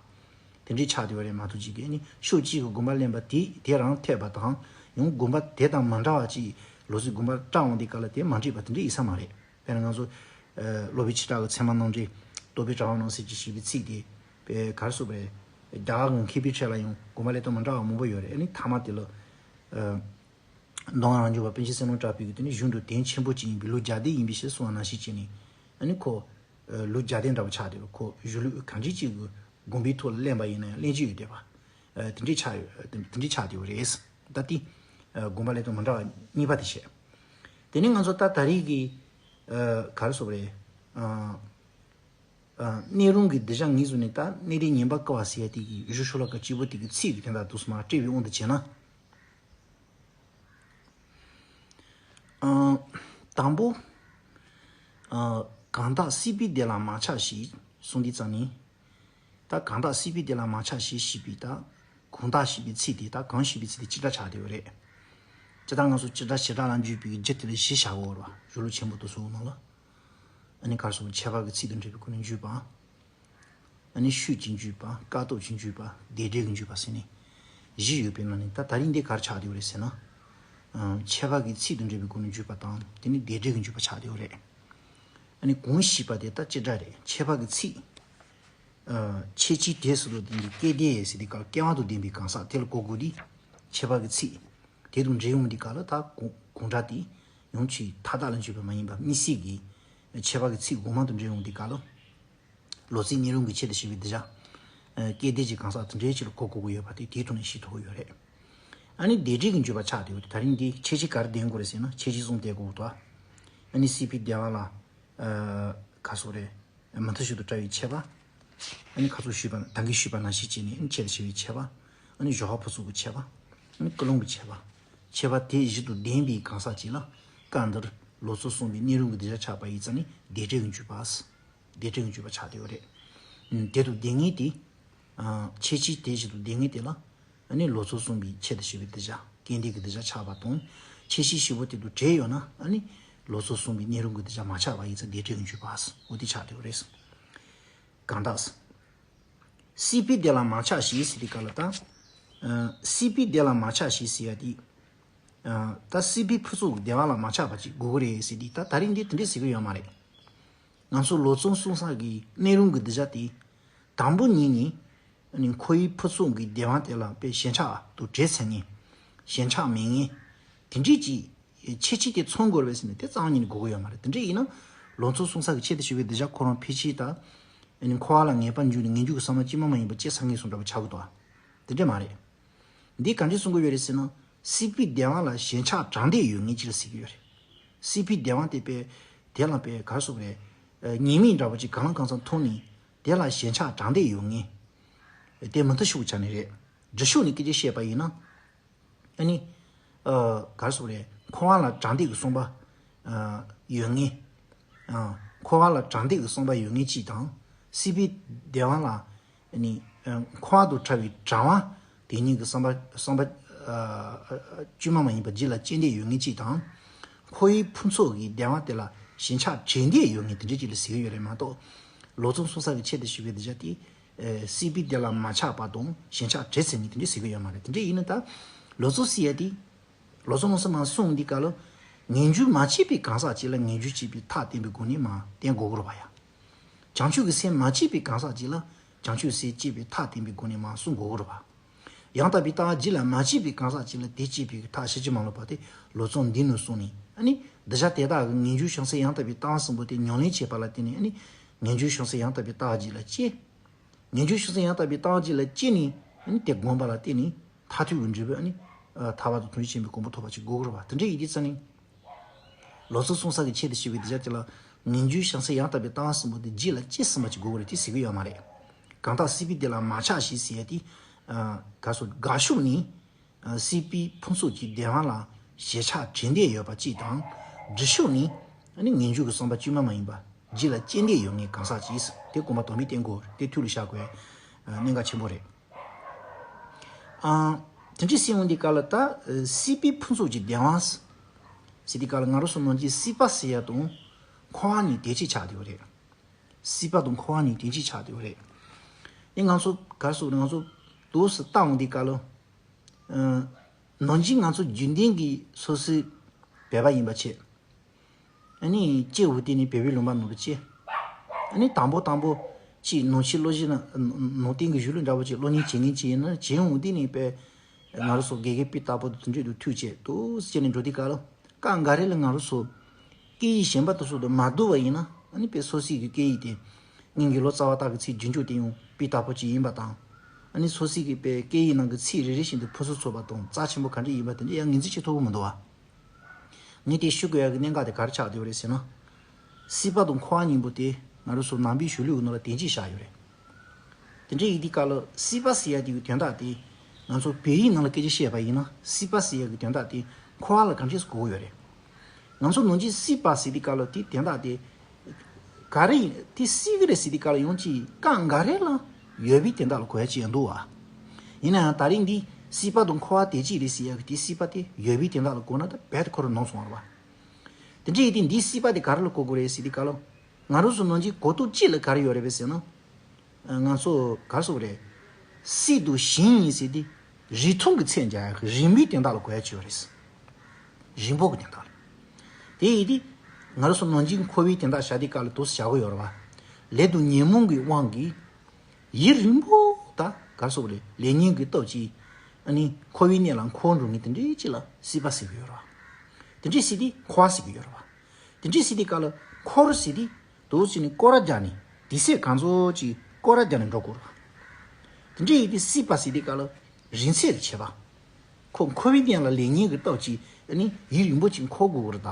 དེ་འདྲའི་ཆགས་བསྡད་པ་རེད་མ་གཏོགས་ཅིག་གི་ཨ་ནི་ཕྱོགས་གཅིག་གི་དགོངས་པ་ལེན་པ་དེ་དེ་རང་འཐད་པ་དང་། ཡང་དགོངས་པ་དེ་དང་མ་འདྲ་བ་ཅིག་ལོགས་སུ་དགོངས་པ་བཀྲལ་འོང་དུས་སྐབས་ལ་དེ་མ་འགྲིག་པ་དེ་འདྲ་ཡིན་ས་མ་རེད། དཔེར་ན་ང་ཚོ། ཨ། སློབ་དཔོན་ཆོས་གྲགས་ཀྱི་ཚད་མ་རྣམ་འགྲེལ། རྟོགས་པའི་གྲགས་པ་རྣམས་ཟེར་གྱི་ཞེས་པའི་ཚིག་དེ། དཔེ་ག་རེ་ཟེར་དགོས་རེད། རྒྱ་གར་གྱི་མཁས་པའི་གྲས་ལ་ཡང་དགོངས་པ་ལེན་སྟངས་མི་འདྲ་བ་མང་པོ་ཡོད་རེད། ཨ་ནི་མཐའ་མ་དེ་ལ། ཨ། མདོ་སྔགས་རང་རྒྱུད་པ་པཎ་ཆེན་བསོད་ནམས་གྲགས་པའི་གི་དེ་ནི་གཞུང་དུ་དོན་ཆེན་པོ་ཅིག་ཡིན་པའི་ལུགས་རྒྱ་སྡེ་ཡིན་པའི་ཕྱིར་གསུངས་པ་ནང་བཞིན་བྱས་ནས། ཨ་ནི་ཁོ། ཨ། ལུགས་རྒྱ་སྡེ་འདྲ་པོ་ཆགས་བསྡད་པ། ཁོ་གཞུང་ལུགས་གང་ཅི་ཅིག་གི་དགོངས་པའི་ཐོག་ལ་ལེན་པ་ཡིན་ན་ཡང་ལེན་རྒྱུ་ཡོད་བསྡད་པ། ཨ། དེ་འདྲའི་ཆགས་ཡོད། དེ་དེ་འདྲའི་ཆགས་བསྡད་པ་རེད། ད་དེ། ཨ། དགོངས་པ་ལེན་སྟངས་མི་འདྲ་བ་གཉིས་པ་དེ་བཤད། དེ་ནས་ང་ཚོ་ད་ད་རེས་ཀྱི། ཨ། ག་རེ་ཟེར་དགོས་རེད། ཨ། ཨ། སྣོད་རུང་གི་གདུལ་བྱ་ངོས་བཟུང་ནས་ད་གནས་བརྟན་ཉན་པར་དཀའ་བ་ཟེར་ཡ་དེ་གི་གཞུང་ཤོ་ལོ་ཀ་གཅིག་པོ་དེ་གི་ཚིག་གི་དོན་དག་འདུག་སེ་མར་བཀྲལ་བའི་དབང་དུ་བྱས་ན། ཨ། དང་པོ། ཨ། གང་དག་སྲིད་པའི་བདེ་ལ་མ་ཆགས་ཞེས་གསུངས་དུས་ཙང་ནི། ད་གང་དག་སྲིད་པའི་བདེ་ལ་མ་ཆགས་ཞེས་ཞེས་པའི་ད་གང་དག་ཞེས་པའི་ཚིག་དེ། ད་གང་ཞེས་པའི་ཚིག་དེ་སྤྱི་སྒྲ་ཆགས་བསྡད་ཡོད་རེད། སྤྱིར་བཏང་ང་ཚོ་སྤྱི་སྒྲ་བྱེ་བྲག་ལ་འཇུག་པའི་རྒྱུ་དེ་ལ་བཞི་བཞག་ཡོད་རེད་བ། གཞུང་ལུགས་ཆེན་པོ་དེ་ཚོའི་ནང་ལ། ཨ་ནི་ག་རེ་ཟེར། ཁྱད་པར་གྱི་ཚིག་དང་འབྲེལ་བའི་སྒོ་ནས་འཇུག་པ། ཨ་ནི་ཤུགས་ཀྱིས་འཇུག་པ། སྐབས་ཐོབ་ཀྱིས་འཇུག་པ། བདེ་འབྲེལ་གྱིས་འཇུག་པ་ཟེར་ནས་བཞི་ཡོད་པའི་ནང་ནས། ད་ད་རིང་འདི་ག་རེ་ཆགས་བསྡད་ཡོད་རེད་ཟེར་ན། ཨ། ཁྱད་པར་གྱི་ཚིག་དང་འབྲེལ་བའི་སྒོ་ནས་འཇུག་པ་དང་། དེ་ནི་བདེ་འབྲེལ་གྱིས་འཇུག་པ་ཆགས་བསྡད་ཡོད་རེད། ཨ་ནི་གང་ཞེས་པ་དེ་ད་སྤྱི་སྒྲ་རེད། ཁྱད་པར་གྱི་ཚིག་ཨ། ཁྱད་ཆོས་དེ་སོ་སོ་དེ་ནི་སྐལ་ལྡན་ཟེར་དུས་སྐབས་སྐལ་བ་དང་ལྡན་པའི་གང་ཟག་དེ་ལ་གོ་དགོས་དུས། ཁྱད་པར་གྱི་ཚིག་དེ་དང་འབྲེལ་ཡོང་དུས་སྐབས་ལ། ད་གང་གང་དག་དེ་ཡང་ཆོས་མཐའ་དག་ལ་འཇུག་པ་མ་ཡིན་པ་དམིགས་བསལ་གྱི་ཁྱད་པར་གྱི་ཚིག་གོང་མ་དང་འབྲེལ་ཡོང་དུས་སྐབས་ལ། ལོ་ཚིགས་གནས་རིམ་གྱི་ཆེད་དུ་བྱས་པའི་གདུལ་བྱ། ཨ་སྐལ་ལྡན་གྱི་གང་ཟག་དེ་འདྲའི་ཆེད་ལ་གོ་དགོས་ཀྱི་ཡོད་པ་དེ་དེའི་ཐོག་ནས་ཤེས་ཐུབ་ཀྱི་ཡོད་རེད། ཨ་ནི་བདེན་འབྲེལ་གྱི་འཇུག་པ་ཆགས་བསྡད་ཡོད་དེ། ད་རིང་འདི་ཁྱད་ཆོས་ག་རེ་ལྡན་དགོས་རེད་ཟེར་ན། ཁྱད་ཆོས་གསུམ་ལྡན་དགོས་འདུག་ཨ་ནི་སྲིད་པའི་བདེ་བ་ལ་ཨ་ག་རེ་ཟེར་དགོས་རེད། མུ་མཐའ་གཅིག་ཏུ་བཀྲལ་བའི་ཆད་པ། ཨ་ནི་ཁ་སང་ཞུས་པ་ད་གིན་ཞུས་པ་ནང་བཞིན་བྱས་ནས་ཨ་ནི་ཆེད་དུ་བྱས་པའི་ཆད་པ། ཨ་ནི་གཞོལ་བ་ཕུན་ཚོགས་ཀྱི་ཆད་པ། ཨ་ནི་ཀུན་སློང་གི་ཆད་པ། ཆད་པ་དེ་བཞི་དང་ལྡན་པའི་གང་ཟག་ཅིག་ལ་སྐབས་འདིར་ལོ་ཚིགས་གསུམ་པའི་གནས་རིམ་གྱི་གདུལ་བྱ་ཆགས་པ་ཡིན་ཙང་ནི་བདེན་འབྲེལ་གྱི་འཇུག་པ། བདེན་འབྲེལ་གྱི་འཇུག་པ་ཆགས་བསྡད་ཡོད་རེད། ཨ་དེ་དང་ལྡན་ངེས་དེ། ཨ་ཁྱད་ཆོས་དེ་བཞི་དང་ལྡན་ངེས་དེ་ལ། ཨ་ནི་ལོ་ཚིགས་གསུམ་པའི་ཆེད་དུ་བྱས་པའི་གདུལ་བྱ། སྐལ་ལྡན་གྱི་གདུལ་བྱ་ཆགས་པ་དང་། ཁྱད་ཆོས་བཞི་པོ་དེ་དང་བྲལ་ཡོད་ན་ཨ་ནི་ལོ་ཚིགས་གསུམ་པའི་གནས་རིམ་གྱི་གདུལ་བྱ་མ་ཆགས་པ་ཡིན་ཙང་བདེན་འབྲེལ་གྱི་འཇུག་པ། འོ་དེ་ཆགས་བསྡད་ཡོད་རེད། གང་དག་སྲིད་པའི་བདེ་ལ་མ་ཆགས་ཞེས་ཟེར་དུས་སྐབས་ལ་ད། ཨ་སྲིད་པའི་བདེ་ལ་མ་ཆགས་ཞེས་ཟེར་ཡ་དེ། ཨ་ད་སྲིད་པའི་ཕུན་ཚོགས་ཀྱི་བདེ་བ་ལ་མ་ཆགས་པ་ཅིག་དགོས་ཀྱི་རེད་ཟེར་དུས་ད་ད་རིང་འདི་དེ་འདྲས་ཟེར་གྱི་ཡོད་མ་རེད། ང་ཚོ་ལོ་ཚིགས་གསུམ་ས་གི་གནས་རིམ་གྱི་གདུལ་བྱ་དེ། དང་པོ་ཉིད་ནས་ནི་འཁོར་བའི་ཕུན་ཚོགས་ཀྱི་བདེ་བ་དེ་ལ་དཔེ་ཞེན་ཆགས་དང་བྲལ་ཚར་ངེས། ཞེན་ཆགས་མེད་ངེས། དེ་འདྲས་ཀྱི་ཁྱད་ཆོས་དེ་མཚོན་དགོས་རེད་ཟེར་ནས་དེ་རྩ་བ་ཉིད་ནས་དགོས་ཀྱི་ཡོད་མ་རེད། དེ་འདྲས་ཡིན་ན་ལོ་ཚིགས་གསུམ་ས་གི་ཆེད་དུ་བྱས་པའི་གདུལ་བྱ་ཁོ་རང་ཕལ་ཆེར་ད། ཨ་ནི་འཁོར་བ་ལ་ངེས་པར་འབྱུང་ནས་ངེས་འབྱུང་གི་བསམ་པ་ཅི་མ་མ་ཡིན་པ་སྐྱེ་ཚར་ངེས་སོང་འདྲ་པོ་ཆགས་ཀྱི་འདུག་ཨ། དེ་འདྲས་མ་རེད། འདི་ག་འདྲས་གསུང་གི་ཡོད་རེད་ཟེར་ན། སྲིད་པའི་བདེ་བ་ལ་ཞེན་ཆགས་དྲང་བདེན་ཡོད་ངེས་ཅིག་ལ་ཟེར་གྱི་ཡོད་རེད། སྲིད་པའི་བདེ་བ་དེ་དཔེ་དེ་ལ་དཔེ་ག་རེ་ཟེར་དགོས་རེད། ཨ་ཉེས་དམིགས་འདྲ་པོ་ཅིག་གང་ལ་གང་འཚམ་མཐོང་ནས་དེ་ལ་ཞེན་ཆགས་དྲང་བདེན་ཡོད་ངེས། དེ་མུ་མཐའ་ཕྱོགས་ཀྱི་ཆ་ནས་རེད། འབྲི་ཤོག་ནས་སྐད་ཆ་བཤད་པ་ཡིན་ན། ཨ་ནི། ཨ་ག་རེ་ཟེར་དགོས་རེད། འཁོར་བ་ལ་དྲང་བདེན་གྱི་བསམ་པ། ཨ་ཡོད་ངེས། ཨ་འཁོར་བ་ལ་དྲང་བདེན་གྱི་བསམ་པ་ཡོད་ངེས་གཅིག་དང་། སྲིད་པའི་བདེ་བ་ལ། ཨ་ནི། ཨ་འཁོར་བ་དང་བྲལ་བའི་དྲང་བ། དེ་ཉིད་ཀྱི་བསམ་པ་བསམ་པ། ཨ་ཨ་ཨ་བཅོས་མ་མ་ཡིན་པ་རྒྱུད་ལ་སྐྱེ་བདེན་ཡོད་ངེས་གཅིག་དང་། འཁོར་བའི་ཕུན་ཚོགས་ཀྱི་བདེ་བ་དེ་ལ་ཞེན་ཆགས་དྲན་བདེན་ཡོད་ངེས་དེ་འདྲ་ཅིག་ལ་ཟེར་གྱི་ཡོད་རེད་མ་གཏོགས། ལོ་ཚིགས་གསུམ་ས་གི་ཆེད་དུ་ཞུས་པའི་གདུལ་བྱ་དེ། ཨ་སྲིད་པའི་བདེ་ལ་མ་ཆགས་པ་དང་ཞེན་ཆགས་བྲལ་ཚར་ངེས་དེ་འདྲ་ཟེར་གྱི་ཡོད་མ་རེད། དེ་འདྲ་ཡིན་ན་ད། ལོ་ཚིགས་ཟེར་ཡ་དེ། ལོ་ཚིགས་མང་སུ་མང་གསུངས་འདི་ག་ལ། ངེས་འབྱུང་མ་སྐྱེས་པའི་གང་ཟག་ཅིག་ལ་ངེས་འབྱུང་སྐྱེས་པའི་ཐབས་བསྟན་པའི་སྒོ་ནས་མ་བསྟན་དགོས་ཀྱི་རེད་པ་ཡ། བྱང་ཆུབ་ཀྱི་སེམས་མ་སྐྱེས་པའི་གང་ཟག་ཅིག་ལ་བྱང་ཆུབ་སེམས་སྐྱེས་པའི་ཐབས་བསྟན་པའི་སྒོ་ནས་མ་གསུང་དགོས་ཀྱི་རེད་པ། ཡང་དག་པའི་ལྟ་བ་རྒྱུད་ལ་མ་སྐྱེས་པའི་གང་ཟག་ཅིག་ལ་དེ་སྐྱེས་པའི་ཐབས་ཕྱིན་ཅི་མ་ལོག་པ་དེ་ལོ་ཚིགས་འདི་ནས་གསུངས་ནས་ཨ་ནི་གདུལ་བྱ་དེ་དག་གི་ངེས་འབྱུང་བྱང་སེམས་ཡང་དག་པའི་ལྟ་བ་གསུམ་པོ་དེ་ཉམས་ལེན་བྱས་པ་ལ་བརྟེན་ནས་ཨ་ནི་ངེས་འབྱུང་བྱང་སེམས་ཡང་དག་པའི་ལྟ་བ་རྒྱུད་ལ་སྐྱེ། ངེས་འབྱུང་བྱང་སེམས་ཡང་དག་པའི་ལྟ་བ་རྒྱུད་ལ་སྐྱེས་ནས་ཨ་ནི་དེ་བསྒོམས་པ་ལ་བརྟེན་ནས་མཐར་ཐུག་གི་འབྲས་བུ་ཨ་ནི་ཐར་པ་དང་ཐམས་ཅད་མཁྱེན་པའི་གོ་འཕང་ཐོབ་པ་ཅིག་དགོས་ཀྱི་རེད་པ། དེ་འདྲ་ཡིན་དུས་ཙང་ནས། ལོ་ཚིགས་གསུམ་ས་གི་ཆེད་དུ་ཞུས་པའི་གདུལ་བྱ་དེ་ལ་ངེས་འབྱུང་བྱང་སེམས་ཡང་དག་པའི་ལྟ་བ་གསུམ་པོ་དེ་རྒྱུད་ལ་སྐྱེས་ཟིན་པ་ཅིག་དགོས་ཀྱི་རེད་དེ་ཟེར་གྱི་ཡོད་མ་རེད། གང་དག་སྲིད་པའི་བདེ་ལ་མ་ཆགས་ཞེས་ཟེར་ཡ་དེ། ཨ་ག་རེ་ཟེར་དགག་ཤུགས་ནི། ཨ་སྲིད་པའི་ཕུན་ཚོགས་ཀྱི་བདེ་བ་ལ་ཞེན་ཆགས་དྲན་བདེན་ཡོད་པ་གཅིག་དང་། འབྲི་ཤུགས་ནི། ཨ་ནི་ངེས་འབྱུང་གི་བསམ་པ་བཅོས་མ་མ་ཡིན་པ་རྒྱུད་ལ་སྐྱེ་བདེན་ཡོད་ངེས་གང་ཟག་ཅིག་དེ་གོམ་པ་དོན་མེད་བསྟན་དགོས་དེ་ཐུགས་ལ་བཞག་དགོས། ཨ་གནད་འགག་ཆེན་པོ་རེད། ཨ་དེ་འདྲ་ཟེར་འོང་དུས་སྐབས་ལ་ད་ཨ་སྲིད་པའི་ཕུན་ཚོགས་ཀྱི་བདེ་བ་ཟེར་དུས་སྐབས་ལ་ང་རང་ཚོ་ནང་བཞིན་སྲིད་པ་ཟེར་ཡ་དང་འཁོར་བ་གཉིས་དེ་གཅིག་ཆགས་བསྡད་ཡོད་རེད། སྲིད་པ་དང་འཁོར་བ་གཉིས་དེ་གཅིག་ཆགས་བསྡད་ཡོད་རེད། ཨེ་ང་ཚོ་ག་རེ་ཟེར་དགོས་རེད། ང་ཚོ་འདུག་སེ་བལྟ་འོང་དུས་སྐབས་ལ། ཨ་ནང་བཞིན་ང་ཚོ་རྒྱུན་ལྡན་གྱི་སོ་སོའི་བོད་པ་ཡིན་པ་བྱས། ཨ་ནི་སྐྱེ་བ་དེ་ནི་བོད་པའི་ལུང་པ་ནང་དུ་སྐྱེས། ཨ་ནི་དང་པོ་དང་པོ་ཅིག་ནང་ཆོས་སློབ་གཞི་ན་ནང་བསྟན་གྱི་གཞུང་ལུགས་འདྲ་པོ་ཅིག་སློབ་གཉེར་བྱེད་མཁན་ཅིག་ཡིན་ན་བྱེད་འོང་དུས་ནི་དཔེ་ང་རང་ཚོ་དགེ་རྒན་སྤུས་དག་པོ་དེ་འདྲ་དུ་ཐུག་བྱས་འདུག་སེ་བྱས་ནས་འགྲོ་དུས་སྐབས་ལ་སྐབས་འགའ་རེ་ལ་ང་རང་ཚོ་སྐད་ཡིག་གཞན་པ་དེ་ཚོ་དང་མ་བསྡུར་བ་ཡིན་ན་ཨ་ནི་དཔེ་སོ་སོའི་གི་སྐད་ཡིག་དེ་སྔོན་གྱི་ལོ་ཙཱ་བ་དག་གི་ཚིག་རྒྱུན་འཇུག་དེ་ཡང་སྤུས་དག་པོ་ཅིག་ཡིན་པ་དང་། ཨ་ནི་སོ་སོའི་གི་དཔེ་སྐད་ཡིག་ནང་གི་ཚིག་རེ་རེ་བཞིན་དུ་ཕུན་སུམ་ཚོགས་པ་དང་རྩ་ཆེན་པོ་ག་འདྲ་ཡིན་པ་དེ་འདྲ་ཡང་ངོས་འཛིན་བྱེད་ཐུབ་ཀྱི་མི་འདུག་བ། ངས་དེ་ཞུ་དགོས་ཡག་གི་གནད་འགག་དེ་ག་རེ་ཆགས་བསྡད་ཡོད་རེད་ཟེར་ན། སྲིད་པ་དང་འཁོར་བ་གཉིས་པོ་དེ་ང་རང་ཚོ་ནང་པའི་གཞུང་ལུགས་ཀྱི་ནང་ལ་དེ་འདྲ་བཞག་ཡོད་རེད། དེ་འདྲ་ཡིན་དུས་སྐབས་ལ་སྲིད་པ་ཟེར་ཡ་དེ་གི་དོན་དག་དེ་ང་ཚོ་བོད་ཡིག་ནང་ལ་སྐད་ཆ་བཤད་པ་ཡིན་ན་སྲིད་པ་ཟེར་ཡ་གི་དོན་དག་དེ་འཁོར་བ་ལ་ག་འདྲས་གོ་གི་ཡོད་རེད། ང་ཚོ་ནང་བཞིན་སྲིད་པ་ཟེར་དུས་སྐབས་ལ་དེ་དོན་དག་དེ་ག་རེ་ཡིན་དེ་སྲིད་ཀྱི་རེད་ཟེར་དུས་སྐབས་ལ་ཡང་ཅིག་སྐབས་འགའ་རེ་ལ་ཡོད་པའི་དོན་དག་ལ་གོ་ཡ་ཅིག་ཡང་འདུག་བ། ཡིན་ན་ཡང་ད་རིང་འདི་སྲིད་པ་དང་འཁོར་བ་དེ་གཅིག་རེད་ཟེར་ཡ་གི་དེ་སྲིད་པ་དེ་ཡོད་པའི་དོན་དག་ལ་གོ་ན་ད་རྦད་དེ་ཁོ་རང་ནོར་སོང་བ་རེད་བ། དེ་འདྲ་ཡིན་དུས་འདིའི་སྲིད་པ་དེ་ག་རེ་ལ་གོ་དགོས་རེད་ཟེར་དུས་སྐབས་ལ། ང་རང་ཚོ་ནང་བཞིན་གོ་རྟོགས་གཅིག་ལ་ག་རེ་ཡོད་རེད་པས་ཟེར་ན། ང་ཚོ་ག་རེ་ཟེར་དགོས་རེད། སྲིད་དང་ཞིང་ཡིན་ཟེར་དུས་རིགས་མཐུན་གྱི་ཚད་འཇལ་ཡག་གི་རིམ་པའི་དོན་དག་ལ་གོ་ཡ་ཅིག་ཡོད་རེད། རིམ་པ་གི་དོན་དག་ལ། དེ་ཡིན་དུས་ང་རང་ཚོ་ནང་བཞིན་འཁོར་བའི་དོན་དག་བྱ་དུས་སྐབས་ལ་འདུག་སེ་བྱ་དགོས་ཡོད་རེད་བ། ལས་དང་ཉོན་མོངས་ཀྱི་དབང་གིས། ཡུན་རིང་པོ་ད་ག་རེ་ཟེར་དགོས་རེད། ལས་ཉོན་གྱི་སྟོབས་ཀྱིས་ཨ་ནི་འཁོར་བའི་གནས་ལ་འཁོར་འགྲོ་མཁན་དེ་འདྲའི་ཅིག་ལ་སྲིད་པ་ཟེར་གྱི་ཡོད་རེད་བ། དེ་འདྲའི་སྲིད་དེ་འཁོར་བ་ཟེར་གྱི་ཡོད་རེད་བ། དེ་འདྲའི་སྲིད་དེ་ག་ལ་འཁོར་ཟེར་དེ་འདུག་སེ་ནི་སྐོར་ར་རྒྱག་ནས་ དེ་ཚོ་གང་ཚོ་ཅིག་སྐོར་ར་རྒྱག་ནས་འགྲོ་དགོས་རེད། དེ་འདྲ་ཡིན་དུས་སྲིད་པ་ཟེར་དུས་སྐབས་ལ་རིང་ཚད་ཀྱི་བྱེད་པ། ཁོ་འཁོར་བའི་གནས་ལ་ལེགས་ཉེས་ཀྱི་སྟོབས་ཀྱིས་ནི་ཡུན་རིང་པོ་ཅིག་འཁོར་དགོས་རེད་ད།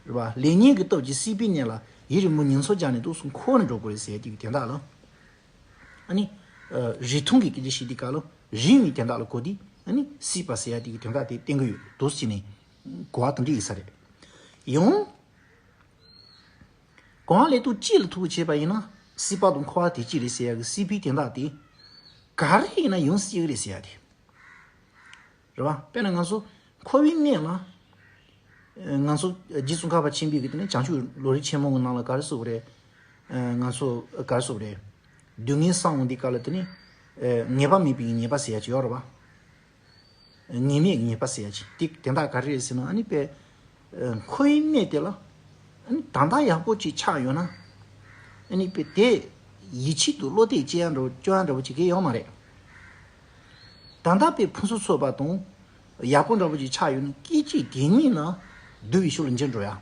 རེད་པ། ལེགས་ཉེས་ཀྱི་སྟོབས་ཀྱིས་སྲིད་པའི་གནས་ལ་ཡུན་རིང་པོ་ཉིན་ཚོ་སྦྱར་ནས་འདུག་སེ་འཁོར་ནས་འགྲོ་དགོས་རེད་ཟེར་དུས་དེ་དག་ལ། ཨ་ནི། རིགས་མཐུན་གྱི་སྐད་ཆ་བཤད་དུས་སྐབས་ལ་རིང་བའི་དོན་དག་ལ་གོ་དུས་ཨ་ནི་སྲིད་པ་ཟེར་ཡ་དེ་གི་དོན་དག་དེ་བསྟན་གྱི་ཡོད་འདུག་ཟེར་ནས་གོ་བ་དེ་འདྲ་ཡིན་ས་རེད། ཡང་། གོང་ལས་ཐུག་གཅིག་ལ་ཐུག་པ་བྱས་པ་ཡིན་ན་སྲིད་པ་དང་འཁོར་བ་དེ་གཅིག་རེད་ཟེར་ཡ་གི་སྲིད་པའི་དོན་དག་དེ་ག་རེ་ཡིན་ན་ཡང་སྲིད་ཀྱི་རེད་ཟེར་ཡ་དེ། རེད་བ། དཔེར་ན་ང་ཚོ་འཁོར་བའི་གནས་ལ། ང་ཚོ་རྗེ་ཙོང་ཁ་པ་ཆེན་པོས་གི་དེ་ནི་བྱང་ཆུབ་ལམ་རིམ་ཆེན་མོ་གི་ནང་ལ་ག་རེ་གསུངས་པ་རེད། ང་ཚོ་ག་རེ་གསུངས་པ་རེད། སྡུག་བསྔལ་བསམ་འོང་དུས་སྐབས་ལ་དེ་ནི། ངེས་པ་མེད་པའི་ཉེས་པ་ཟེར་ཡ་ཅིག་ཡོད་རེད་བ། ངེས་མེད་ཀྱི་ཉེས་པ་ཟེར་ཡ་ཅིག་དེ་དོན་དག་ག་རེ་རེད་ཟེར་ན་ཨ་ནི་དཔེ། འཁོར་བའི་གནས་དེ་ལ། ཨ་ནི་ད་ལྟ་ཡག་པོ་ཅིག་ཆགས་ཡོད་ན། ཨ་ནི་དཔེ་དེ་ཡིད་ཆེས་དང་བློ་གཏད་བཅོལ་ཡ་འདྲ་བོ་བཅོལ་ཡ་འདྲ་བོ་ཅིག་གི་ཡོད་མ་རེད། ད་ལྟ་དཔེ་ཕུན་སུམ་ཚོགས་པ་དང་། ཡག་པོ་འདྲ་བོ་ཅིག་ཆགས་ཡོད་ན་སྐད་ཅིག་དེ་ཉིད་ལ་སྡུག་པའི་ཕྱོགས་ལ་འགྱུར་འགྲོ་ཡ།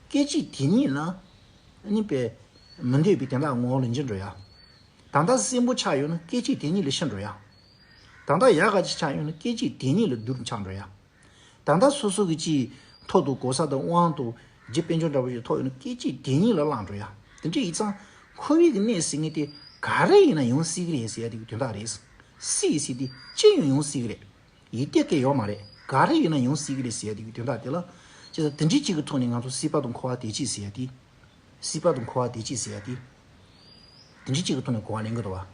སྐད་ཅིག་དེ་ཉིད་ལ། ཨ་ནི་དཔེ། མི་འདོད་པའི་དོན་དག་ངོ་བོ་ལ་འགྱུར་འགྲོ་ཡ། ད་ལྟ་བཙན་པོ་ཆགས་ཡོད་ན་སྐད་ཅིག་དེ་ཉིད་ལ་ཤི་འགྲོ་ཡ། ད་ལྟ་ཡག་ག་ཅིག་ཆགས་ཡོད་ན་སྐད་ཅིག་དེ་ཉིད་ལ་སྡུག་རུ་ཆགས་འགྲོ་ཡ། ད་ལྟ་སོ་སོ་གི་ཅིག་ཐོབ་དང་གོ་ས་དང་དབང་དང་རྒྱུ་དཔལ་འབྱོར་འདྲ་བོ་ཞིག་ཐོབ་ཡོད་ན་སྐད་ཅིག་དེ་ཉིད་ལ་བརླག་འགྲོ་ཡ། དེ་འདྲ་ཡིན་ཙང་འཁོར་བའི་གི་གནས་ཟེར་མཁན་དེ་ག་རེ་ཡིན་ན་ཡང་སྲིད་ཀྱི་རེད་ཟེར་ཡ་དེ་གི་དོན་དག་རེད། སྲིད་ཟེར་དེ་ཅི་ཡང་ཡང་སྲིད་ཀྱི་རེད། ཡིད་གཏད་སྐད་ཡོད་མ་རེད། ག་རེ་ཡིན་ན་ཡང་སྲིད་ཀྱི་རེད་ཟེར་ཡ་དེ་གི་དོན་དག་དེ་ལ། བྱས་ཙང་དེ་འདྲའི་ཅིག་གི་ཐོག་ནས་ང་ཚོ་སྲིད་པ་དང་འཁོར་བ་དེ་གཅིག་ཟེར་ཡ་དེ། སྲིད་པ་དང་འཁོར་བ་དེ་གཅིག་ཟེར་ཡ་དེ། དེ་འདྲའི་ཅིག་གི་ཐོག་ནས་གོ་བ་ལེན་གྱི་འདུག་བ།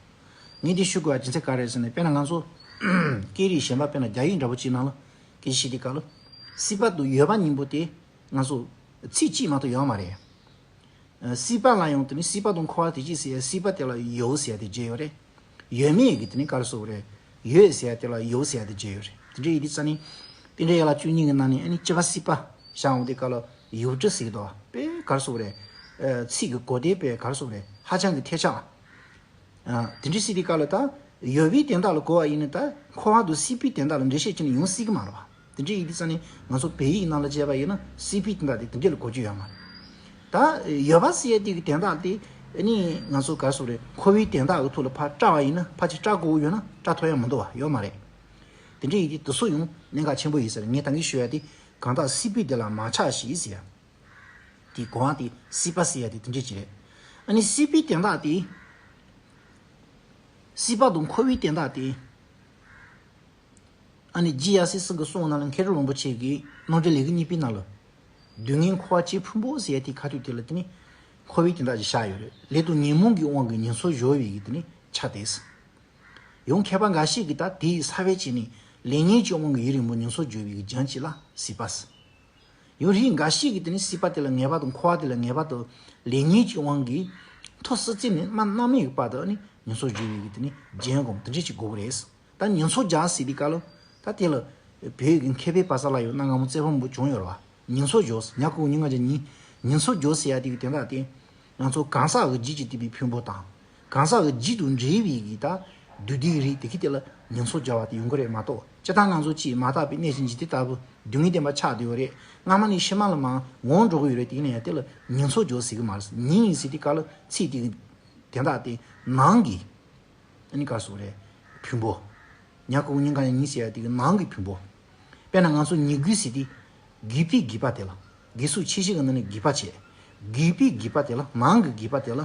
ངས་འདི་ཞུ་དགོས་པ་རྒྱུ་མཚན་ག་རེ་ཟེར་ན་དཔེར་ན་ང་ཚོ། སྐད་རིགས་གཞན་པ་དཔེར་ན་རྒྱ་ཡིག་འདྲ་པོ་ཅིག་ནང་ལ། སྐད་ཆ་བཤད་དུས་སྐབས་ལ། སྲིད་པ་དང་ཡོད་པ་གཉིས་པོ་དེ། ང་ཚོ། ཚིག་གཅིག་མ་གཏོགས་ཡོད་མ་རེད། སྲིད་པ་ལ་ཡང་དེ་ནི་སྲིད་པ་དང་འཁོར་བ་དེ་གཅིག་ཟེར་ཡ་སྲིད་པ་དེ་ལ་ཡོད་ཟེར་ཡ་དེ་བརྗོད་ཡོད་རེད། ཡོད་མེད་ཀྱི་དེ་ནི་ག་རེ་ཟེར་དགོས་རེད། ཡོད་ཟེར་ཡ་དེ་ལ་ཡོད་ཟེར་ཡ་དེ་བརྗོད་ཡོད་རེད། དེ་འདྲ་ཡིན་དུས་ཙ་ནི། རྟེན་འབྲེལ་ཡན་ལག་བཅུ་གཉིས་ཀྱི་ནང་ནས་ཨ་ནི་སྤྱི་པ་སྲིད་པ་བཞག་འོང་དུས་སྐབས་ལ་ཡོངས་གྲུབ་ཟེར་གྱི་འདུག་བ། དཔེ་ག་རེ་ཟེར་དགོས་རེད། ཚིག་གི་གོ་དོན་དཔེ་ག་རེ་ཟེར་དགོས་རེད། ཧ་ཅང་གི་ཐལ་ཆགས། དེ་འདྲ་ཟེར་དུས་སྐབས་ལ་ད། ཡོད་པའི་དོན་དག་ལ་གོ་བ་ཡིན་ན་ད་འཁོར་བ་དང་སྲིད་པའི་དོན་དག་ལ་འགྲེལ་བཤད་བྱས་ནས་ཡོང་སྲིད་ཀྱི་མ་རེད་བ། དེ་འདྲ་ཡིན་དུས་ཙ་ནི་ང་ཚོ་བོད་ཡིག་ནང་ལ་བྱས་པ་ཡིན་ན་སྲིད་པའི་དོན་དག་དེ་དེ་འདྲ་ལ་གོ་རྒྱུ་ཡོད་མ་རེད། ད་ཡོད་པ་ཟེར་ཡ་དེ་གི་དོན་དག་དེ་ནི་ང་ཚོ་ག་རེ་ཟེར་དགོས་རེད། འཁོར་བའི་དོན་དག་གི་ཐོག་ལ་ཕར་བཀྲལ་བ་ཡིན་ན་ཕལ་ཆེར་བཀྲལ་དགོས་ཀྱི་ཡོད་ན་བཀྲལ་ཐུབ་ཡ་མི་འདུག་བ། ཡོད་མ་རེད། དེ་འདྲ་ཡིན་དུས་དེ་ཚོ་ཡང་གནད་འགག་ཆེན་པོ་ཡིན་ཟེར། ངས་ད་གིན་ཞུ་ཡ་དེ་གང་དག་སྲིད་པའི་བདེ་ལ་མ་ཆགས་ཤིག་ཟེར་ཡ། དེ་གོ་བ་དེ་སྲིད་པ་ཟེར་ཡ་དེ་དེ་འདྲ་ཅིག་རེད། ཨ་ནི་སྲིད་པའི་དོན་དག་དེ། སྲིད་པ་དང་འཁོར་བའི་དོན་དག་དེ། ཨ་ནི་རྗེ་ཡབ་སྲས་ཚང་གི་གསུང་ནང་ལ་མཁས་གྲུབ་རིན་པོ་ཆེ་གིས་རྣམ་འགྲེལ་ལེའུ་གཉིས་པའི་ནང་ལ། སྡུག་བསྔལ་འཁོར་བ་སྐྱེས་ཕུང་པོ་ཟེར་ཡ་དེ་ཁ་ཐུག་དེ་ལ་དེ་ནི། འཁོར་བའི་དོན་དག་ཅིག་བཞག་ཡོད་རེད། ལས་དང་ཉོན་མོངས་ཀྱི་དབང་གིས་ཉོན་མོངས་སྦྱོར་བའི་གི་དེ་ནི་ཆ་དེ། ཡང་མཁས་པ་འགའ་ཞིག་གིས་ད་དེའི་ས་བོན་བྱས་ནས་ལེགས་ཉེས་ཀྱི་དབང་གིས་ཡུན་རིང་པོ་ཉོན་མོངས་སྦྱོར་བའི་གི་རྒྱུན་གཅིག་ལ་སྲིད་པ་ཟེར། ཡང་རིགས་འགའ་ཞིག་གིས་དེ་ནི་སྲིད་པ་དེ་ལ་ངེས་པ་དང་འཁོར་བ་དེ་ལ་ངེས་པ་དང་ལེགས་ཉེས་ཀྱི་དབང་གིས་ཐོག་སྲིད་རྩེ་ནས་མ་རྣམ་སྨིན་གྱི་བར་དུ་ནི་ཉོན་མོངས་སྦྱོར་བའི་གི་དེ་ནི་རྒྱུན་སྒོམ་དེ་འདྲ་ཅིག་དགོས་པ་རེད། ད་ཉོན་མོངས་སྦྱོར་ཟེར་དུས་སྐབས་ལ་ད་དེ་ལ་བོད་ཀྱི་མཁས་པའི་བར་ས་ལ་ཡང་གནའ་སྔ་མོ་རྩོད་པ་མང་པོ་བྱུང་ཡོད་རེད་བ། ཉོན་མོངས་སྦྱོར་ཉ་གི་གུ་ཉི་ང་ཅན་ཉི། ཉོན་མོངས་སྦྱོར་ཟེར་ཡ་དེ་གི་དོན་དག་དེ། ང་ཚོ་གང་ཟག་གི་རྒྱུད་ཀྱིས་བསྡུས་པའི་ཕུང་པོ་དང་། གང་ཟག་གི་རྒྱུད་དང་འབྲེལ་བའི་གི་ད། བདུད་སྡེའི་རིགས་དེ་གི་དེ་ལ་ཉོན་མོངས་སྦྱོར་བ་དེ་ཡོང་གི་རེད་མ་གཏོགས་སྤྱིར་བཏང་ང་ཚོ་ཅིག་མ་དག་པའི་གནས་ཀྱི་འཇིག་རྟེན་ལྟ་བུ་སྡུག་བསྔལ་བདེན་པ་ཆགས་བསྡད་ཡོད་རེད། སྔ་མ་ནས་ཕྱི་མ་ལ་མར་འོང་འགྲོ་གི་ཡོད་རེད། དེ་ཡིན་ན་ཡང་དེ་ལ་ཉོན་མོངས་སྦྱོར་ཟེར་གི་མ་རེད། ཉོན་ཟེར་དུས་སྐབས་ལ་ཚིག་དེ་གི་དོན་དག་དེ་ནང་གི། ཨ་ནི་ག་རེ་ཟེར་དགོས་རེད། ཕུང་པོ། ཉ་གི་གུ་ཉི་ག་ཡ་ཉི་ཟེར་ཡ་དེ་གི་ནང་གི་ཕུང་པོ། དཔེར་ན་ང་ཚོ་ཉིས་འགུལ་ཟེར་དུས། འགུལ་པའི་རྒྱུད་པ་དེ་ལ། འགུལ་ཤུགས་ཆེ་ཤོས་ཀྱི་ནང་ནས་རྒྱུད་པ་བྱས། རྒྱུད་པའི་རྒྱུད་པ་དེ་ལ་ནང་གི་རྒྱུད་པ་དེ་ལ།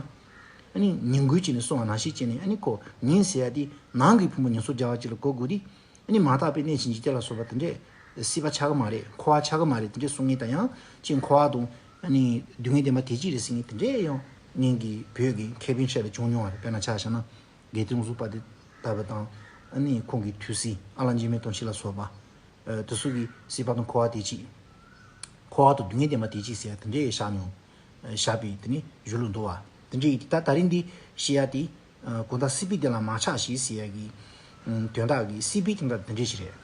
ཨ་ནི་ཉིས་འགུལ་བྱས་ནས་གསུངས་པ་ནང་བཞིན་བྱས་ནས་ཨ་ནི་ཁོ་ཉོན་ཟེར་ཡ་དེ་ནང་གི་ཕུང་པོ་ཉོན་མོངས་སྦྱོར་བ་ཅིག་ལ་གོ་དགོས་དུས། ཨ་ནི་མ་དག་པའི་གནས་ཀྱི་འཇིག་རྟེན་ལ་སོགས་པ་དེ་འདྲས་སྲིད་པ་ཆགས་ཀྱི་མ་རེད། འཁོར་བ་ཆགས་ཀྱི་མ་རེད། དེ་འདྲས་གསུང་མཁན་དང་ཡང་ཅིག་འཁོར་བ་དང་ཨ་ནི་སྡུག་བསྔལ་བདེན་པ་དེ་གཅིག་རེད་ཟེར་མཁན་དེ་འདྲས་ཡང་སྔོན་གྱི་བོད་ཀྱི་མཁས་པའི་གྲས་ལ་བྱུང་མྱོང་བ་རེད། དཔེར་ན་ཆ་བཞག་ན་དགེ་ལྡན་ཟུར་པ་དེ་ལྟ་བུ་དང་ཨ་ནི་ཁོང་གི་ཐུགས་སྲས་ཨ་ལ་འཇིགས་མེད་དོན་ཆེན་ལ་སོགས་པ། དེ་ཚོ་གིས་སྲིད་པ་དང་འཁོར་བ་དེ་གཅིག་འཁོར་བ་དང་སྡུག་བསྔལ་བདེན་པ་དེ་གཅིག་ཟེར་ཡ་དེ་འདྲས་བཞག་མྱོང་། བཞག་པའི་དེ་ནི་གཞུང་ལུགས་འདུག་བ། དེ་འདྲས་ཡིན་དུས་ད་ད་རིང་འདི་བཤད་ཡ་དེ། གང་དག་སྲིད་པའི་བདེ་ལ་མ་ཆགས་ཤིག་ཟེར་ཡ་གི། དོན་དག་གི་སྲིད་པའི་དོན་དག་དེ་འདྲས་ཞིག་རེད།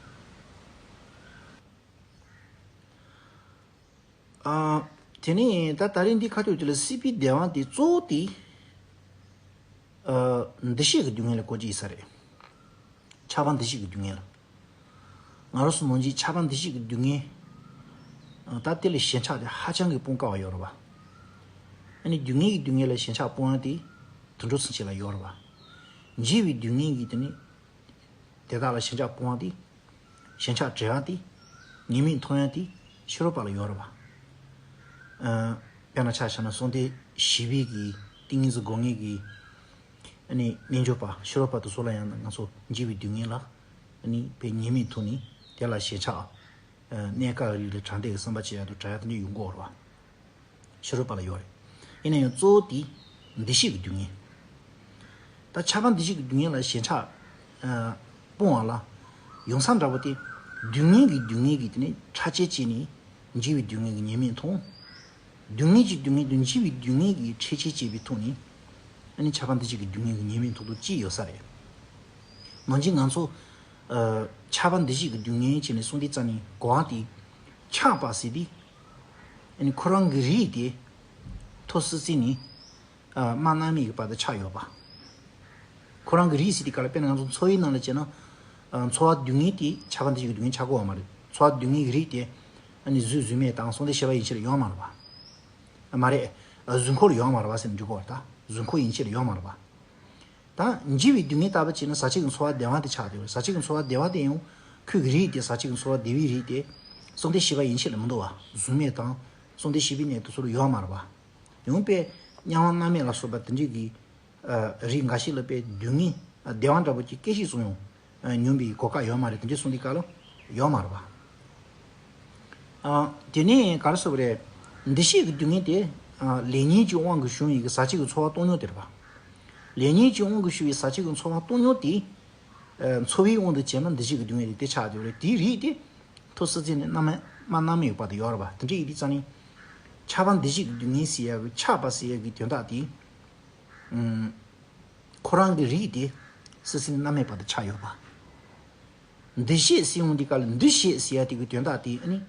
དེ་ནས་ད་ད་རིང་འདི་ཁ་ཐུག་དེ་ལ་སྲིད་པའི་བདེ་བ་དེ་གཙོ་བོ་དེ། འདུ་ཤེས་ཀྱི་སྡུག་བསྔལ་ལ་གོ་རྒྱུ་ཡིན་ས་རེད། ཆགས་པ་འདུ་ཤེས་ཀྱི་སྡུག་བསྔལ། ང་རང་ཚོ་ནང་བཞིན་ཆགས་པ་འདུ་ཤེས་ཀྱི་སྡུག་བསྔལ། ད་དེ་ལས་ཞེན་ཆགས་དེ་ཧ་ཅང་གི་སྤོང་དཀའ་བ་ཡོད་རེད་བ། ཨ་ནི་སྡུག་བསྔལ་གྱི་སྡུག་བསྔལ་ལ་ཞེན་ཆགས་སྤོང་ཡ་དེ་དུད་འགྲོ་སེམས་ཅན་ལ་ཡོད་རེད་བ། འཇིགས་པའི་སྡུག་བསྔལ་གྱི་དེ་ནི་དེ་དག་ལ་ཞེན་ཆགས་སྤོང་བ་དེ། ཞེན་ཆགས་བྲལ་བ་དེ། ཉེས་དམིགས་མཐོང་ཡ་དེ་ཕྱི་རོལ་པ་ལ་ཡོད་རེད་བ། ཨ། དཔེར་ན་ཆ་བཞག་ན་གསོལ་འདེབས་བཞི་པའི་གི་ཏིང་ངེ་འཛིན་སྒོ་ལྔའི་གི་ཨ་ནི་རྣལ་འབྱོར་པ་ཕྱི་རོལ་པ་དེ་ཚོ་ལ་ཡང་ང་ཚོ་འཇིགས་པའི་སྡུག་བསྔལ་ལ་ཨ་ནི་དཔེ་ཉེས་དམིགས་མཐོང་ནས་དེ་ལ་ཞེན་ཆགས། ཨ། གནས་སྐབས་རིགས་ལ་དྲང་བདེན་གྱི་བསམ་པ་བྱེད་ཡ་དང་བྲལ་ཡ་དེ་འདྲ་ཡོང་གི་ཡོད་རེད་བ། ཕྱི་རོལ་པ་ལ་ཡོད་རེད། ཡིན་ན་ཡང་གཙོ་བོ་དེ་འདུ་ཤེས་ཀྱི་སྡུག་བསྔལ། ད་ཆགས་པ་འདུ་ཤེས་ཀྱི་སྡུག་བསྔལ་ལ་ཞེན་ཆགས། ཨ། སྤོང་བ་ལ་ཡོང་ས་འདྲ་པོ་དེ། སྡུག་བསྔལ་གྱི་སྡུག་བསྔལ་གྱི་དེ་ནས་ཕྲ་ཕྱིན་བྱས་ནས་འཇིགས་པའི་སྡུག་བསྔལ་གྱི་ཉེས་དམིགས་མཐོང་། སྡུག་བསྔལ་གྱི་སྡུག་བསྔལ་དང་འཇིགས་པའི་སྡུག་བསྔལ་གྱི་ཕྲ་ཕྱིན་བྱས་པའི་ཐོག་ནས། ཨ་ནི་ཆགས་པ་འདུ་ཤེས་ཀྱི་སྡུག་བསྔལ་གྱི་ཉེས་དམིགས་མཐོང་ཐུབ་ཅིག་ཡོད་ས་རེད། ནང་བཞིན་ང་ཚོ། ཨ། ཆགས་པ་འདུ་ཤེས་ཀྱི་སྡུག་བསྔལ་བྱས་ནས་གསུངས་དུས་ཙམ་ནས་གོ་བ་དེ། ཆགས་པ་ཟེར་དུས། ཨ་ནི་ཁོ་རང་གི་རིགས་དེ་ཐོག་སི་སི་ནི། ཨ། དམར་ནག་མེ་ཡི་བར་དུ་ཆགས་ཡོད་པ། ཁོ་རང་གི་རིགས་ཟེར་དུས་ག་ལ་དཔེར་ན་ང་ཚོ་ཚོར་བའི་ནང་ལ་བྱས་ན། ཨ། ཚོར་བ་སྡུག་བསྔལ་དེ་ཆགས་པ་འདུ་ཤེས་ཀྱི་སྡུག་བསྔལ་ཆགས་དགོས་པ་མ་རེད། ཚོར་བ་སྡུག་བསྔལ་གྱི་རིགས་དེ། ཨ་ནི་གཟུགས་གཟུགས་མེད་དང་གསོལ་འདེབས་བཞི་པ་ཡན་ཆད་ལ་ཡོད་མ་རེད་པ། མ་རེད། ཨ། གཟུགས་འཁོར་ལ་ཡོད་མ་རེད་པ་ཟེར་ནས་འགྲིག་གོ་བ་རེད་ད། གཟུགས་འཁོར་ཡན་ཆད་ལ་ཡོད་མ་རེད་པ། ད་འཇིགས་པའི་སྡུག་བསྔལ་ལྟ་བུ་བྱས་ན་ཟག་བཅས་ཀྱི་ཚོར་བ་བདེ་བ་དེ་ཆགས་བསྡད་ཡོད་རེད། ཟག་བཅས་ཀྱི་ཚོར་བ་བདེ་བ་དེ་ཡང་ཁོའི་གི་རིགས་དེ་ཟག་བཅས་ཀྱི་ཚོར་བ་བདེ་བའི་རིགས་དེ་གསོལ་འདེབས་བཞི་པ་ཡན་ཆད་ལ་མི་འདུག་བ། གཟུགས་མེད་དང་གསོལ་འདེབས་བཞི་པའི་གནས་དེ་ཚོ་ལ་ཡོད་མ་རེད་བ། ཡང་དཔེ་དམྱལ་བ་མནར་མེད་ལ་སོགས་པ་དེ་འདྲའི་གི། ཨ། རིགས་འགའ་ཞིག་ལ་དཔེ་སྡུག་བསྔལ། ཨ། བདེ་བ་འདྲ་པོ་ཅིག་སྐད་ཅིག་ཙམ་ཡང་། ཨ། མྱོང་བའི་གོ་སྐབས་ཡོད་མ་རེད། དེ་འདྲའི་གསུངས་དུས་སྐབས་ལ་ཡོད་མ་རེད་པ། ཨ། དེ་ནས་ག་རེ་ཟེར་བ་རེད། འདུ་ཤེས་ཀྱི་སྡུག་བསྔལ་དེ། ཨ། ལེགས་ཉེས་ཀྱི་དབང་གིས་བྱུང་བའི་གི་ཟག་བཅས་ཀྱི་ཚོར་བ་སྟོང་ཉིད་དེ་རེད་པ། ལེགས་ཉེས་ཀྱི་དབང་གིས་བྱུང་བའི་ཟག་བཅས་ཀྱི་ཚོར་བ་སྟོང་ཉིད་དེ། ཨ། ཚོར་བའི་དབང་དུ་བྱས་ན་འདུ་ཤེས་ཀྱི་སྡུག་བསྔལ་དེ་དེ་ཆགས་བསྡད་ཡོད་རེད། དེའི་རིགས་དེ་ཐོག་སི་སི་ནི་དམར་ནག་དམར་ནག་མེ་ཡི་བར་དུ་ཡོད་རེད་པ། དེ་འདྲ་ཡིན་དུས་ཙམ་ནས། ཆགས་པ་འདུ་ཤེས་ཀྱི་སྡུག་བསྔལ་ཟེར་ཡ་གི་ཆགས་པ་ཟེར་ཡ་གི་དོན་དག་དེ། ཨུམ། ཁོ་རང་གི་རིགས་དེ་སི་སི་ནི་མནར་མེད་བར་དུ་ཆགས་ཡོད་པ། འདུ་ཤེས་ཟེར་ཡོང་དུས་སྐབས་ལ་འདུ་ཤེས་ཟེར་ཡ་དེ་གི་དོན་དག་དེ་ཨ་ནི།